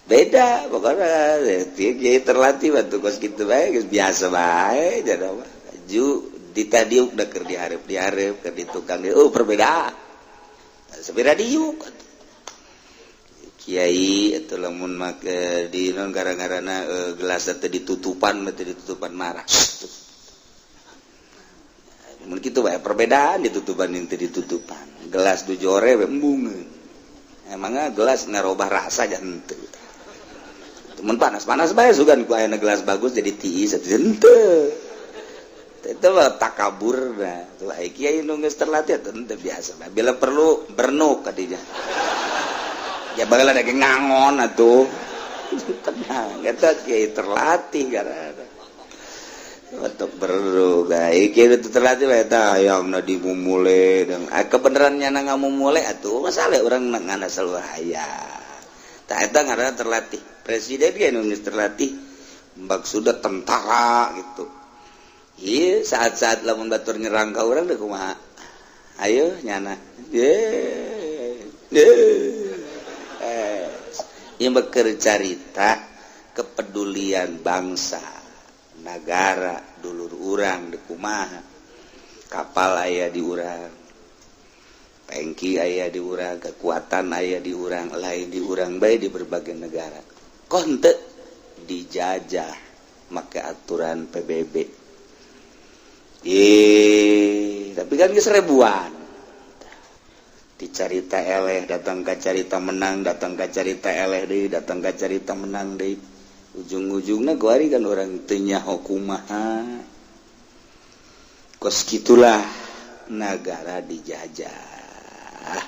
Beda pokoknya kiai terlatih bantu kos kitu bae geus biasa bae jadi mah. Ju ditadiuk da keur dihareup-dihareup keur di tukang oh perbedaan. Sabira diuk kiai eta lamun make di non gara-garana gelas teh ditutupan teh ditutupan marah. Mun kitu bae perbedaan ditutupan jeung teu ditutupan. Gelas du jore we embungeun. Emangna gelas ngarobah rasa nya henteu. Mun panas-panas bae sugan ku aya gelas bagus jadi tiis atuh henteu. Itu mah takabur nah. Tuh ai kiai nu geus terlatih teu biasa. Bila perlu bernuk kadinya. Ya bageula da ge ngangon atuh. Tenang, eta kiai terlatih karena untuk perlu baik itu terlatih lah eta hayangna dimumule dan kebenarannya na ngamumule atuh masalah urang ngana selalu hayang. Tah eta ngaranna terlatih. Presiden ge nu geus terlatih maksudna tentara gitu. Iya, saat-saat lamun batur nyerang ka urang deui kumaha? Ayo nyana. Ye. Ye. Ieu keur carita kepedulian bangsa, negara, dulur urang di kumaha. Kapal aya di urang, tangki aya di urang, kekuatan aya di urang, lain di urang bae di berbagai negara. Konte dijajah make aturan PBB. Eh, tapi kan geus ribuan. Dicarita eleh, datang ka carita menang, datang ka carita eleh deui, datang ka carita menang deui. Ujung-ujungnya kuari kan orang teu nyaho kumaha. Kos kitulah negara dijajah,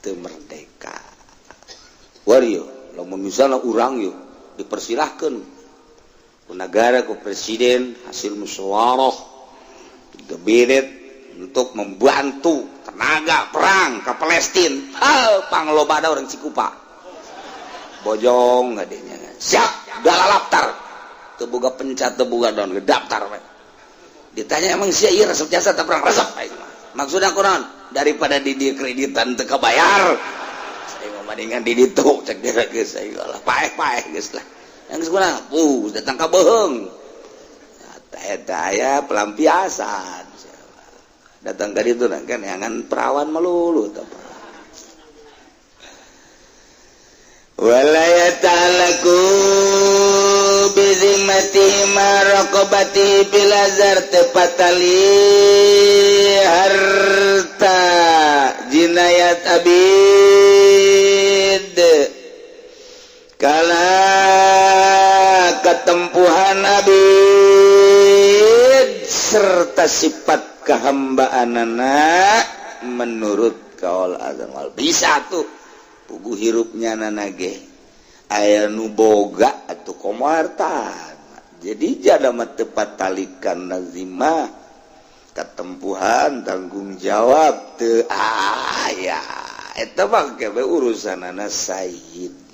teu merdeka. Wario, lamun misalnya urang yuk dipersilahkan ku negara, ku presiden, hasil musyawarah kabinet untuk membantu tenaga perang ke Palestina. Hal panglobana orang Cikupa. Bojong adanya. Siap, dalalaptar. Teu boga pencat, teu boga daun, daftar we. Ditanya emang sia ieu resep jasa teu perang resep aing mah. Maksudna kunaon? Daripada di dieu kreditan teu kabayar. Saya mah mendingan di ditu cek dia geus aing lah paeh-paeh geus lah. Yang geus kunaon? Datang ka beuheung. Eta aya pelampiasan. Datang ka ditu kan yangan perawan melulu teh. Wala yata'alaku bizimmati ma raqabati bilazar tepatali harta jinayat abid kala ketempuhan abid serta sifat kehambaanana menurut kaul azan wal bisa tuh puguh hirupnya nana ge aya nu boga atau komo hartana jadi jada mah tepat talikan nazimah ketempuhan tanggung jawab teu aya eta mah kebe urusanana sayyidna.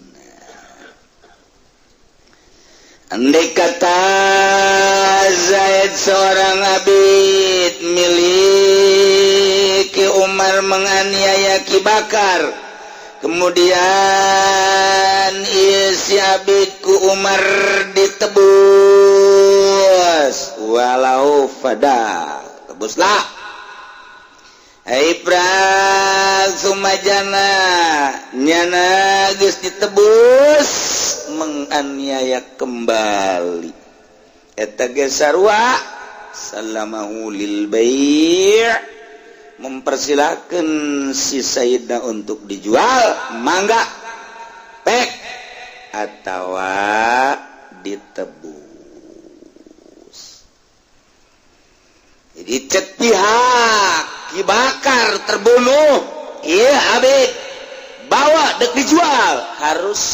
Andai kata Zaid seorang abid miliki Umar menganiaya Ki Bakar, kemudian si abidku Umar ditebus, walau fada tebuslah. Hai prang sumajana nyana geus ditebus menganiaya kembali eta ge sarua salamahu lil bai' mempersilahkan si Sayyidna untuk dijual mangga pek atawa ditebus. Jadi cek pihak Ki Bakar terbunuh, iya abid bawa dek dijual harus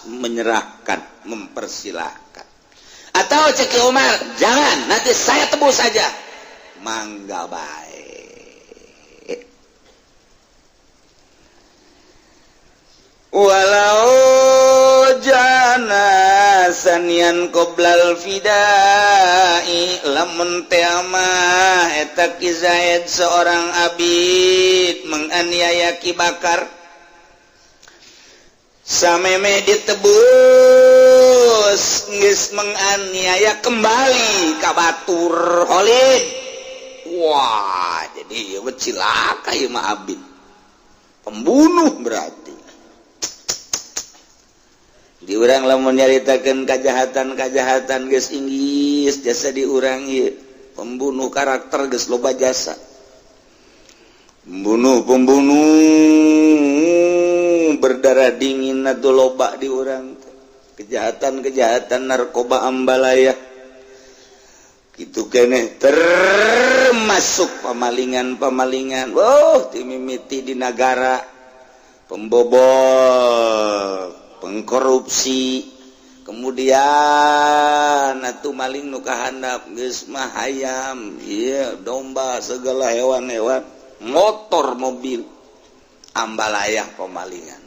menyerahkan, mempersilahkan. Atau cek Ki Umar jangan, nanti saya tebus saja, mangga baik. Walau jana sanian qoblal fidai lamun teh mah eta Ki Zaid seorang abid menganiaya Ki Bakar sameme ditebus geus menganiaya kembali ka batur Khalid. Wah, jadi ieu cilaka ieu mah abid pembunuh berarti. Diurang lamun nyaritakeun kajahatan-kajahatan geus inggis jasa diurang ieu pembunuh karakter geus loba jasa. Pembunuh pembunuh berdarah dingin atau loba diurang kejahatan-kejahatan narkoba ambalaya gitu keneh termasuk pemalingan-pemalingan. Oh, timimiti di negara Pembobol, pengkorupsi, kemudian atuh maling nu kahandap geus mah hayam, ieu domba, segala hewan-hewan, motor, mobil, ambalayah pemalingan.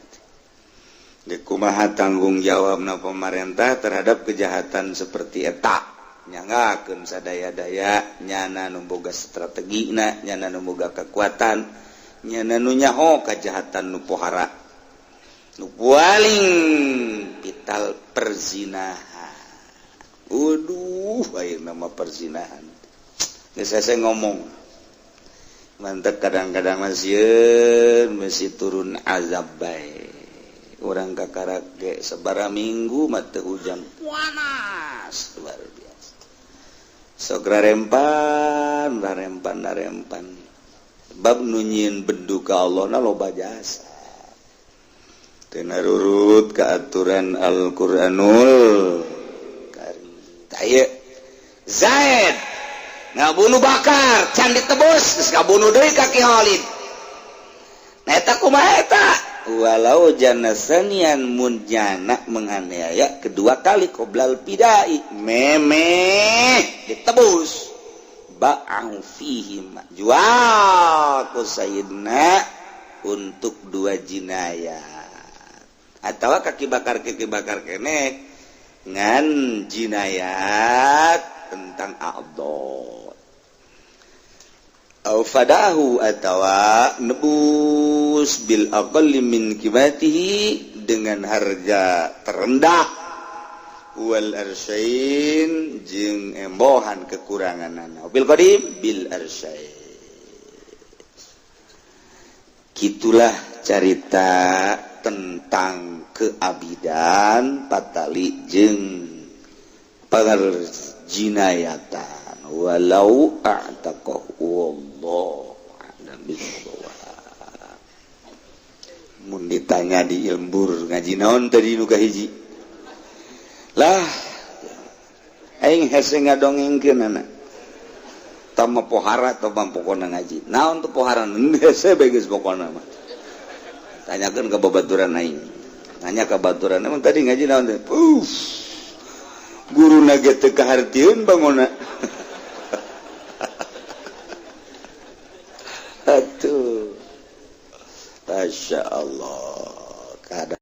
Kumaha tanggung jawabna pemerintah terhadap kejahatan seperti eta? Nyanggakeun sadaya-daya, nyana nu boga strategina, nyana nu boga kekuatan, nyana nu nyaho kejahatan nu pohara nu paling vital, perzinahan. Waduh, ayeuna nama perzinahan geus saya ngomong mantep. Kadang-kadang masih masih turun azab bae orang kakarak ge. Sabara minggu mah teu hujan, panas luar biasa, sok rarempan rarempan rarempan. Bab nu nyieun bendu ka Allah na loba jasa, teu narurut ka aturan Al-Qur'anul Karim. Tah, Zaid ngabunuh Bakar, can ditebus geus ngabunuh deui ka Ki Khalid. Nah, eta kumaha eta? Walau jana tsaniyan, mun jana menganiaya kedua kali, qoblal fidai, meme ditebus, ba'ahu fihi, jual ku sayyidna untuk dua jinayat atau kaki bakar kene ngan jinayat tentang a'dha. Au fadahu, atawa nebus, bil aqalli min qimatihi, dengan harga terendah, wal arsyain, jeung embohan kekuranganana, bil qadim bil arsyain. Gitulah carita tentang keabidan patali jeung pengerjinayatan. Walau a'taqahu, wallahu a'lam bissawab. Mun ditanya di ilmbur, ngaji naon tadi nu kahiji lah, aing hese ngadongengkeun anak tama pohara atau pokona ngaji naon tuh pohara hese bae geus. Pokona mah tanyakeun ke babaturan aing, nanya ke baturan, emang tadi ngaji naon teh? Guru ge teu kahartieun bangona. Atuh, Masya Allah, kadang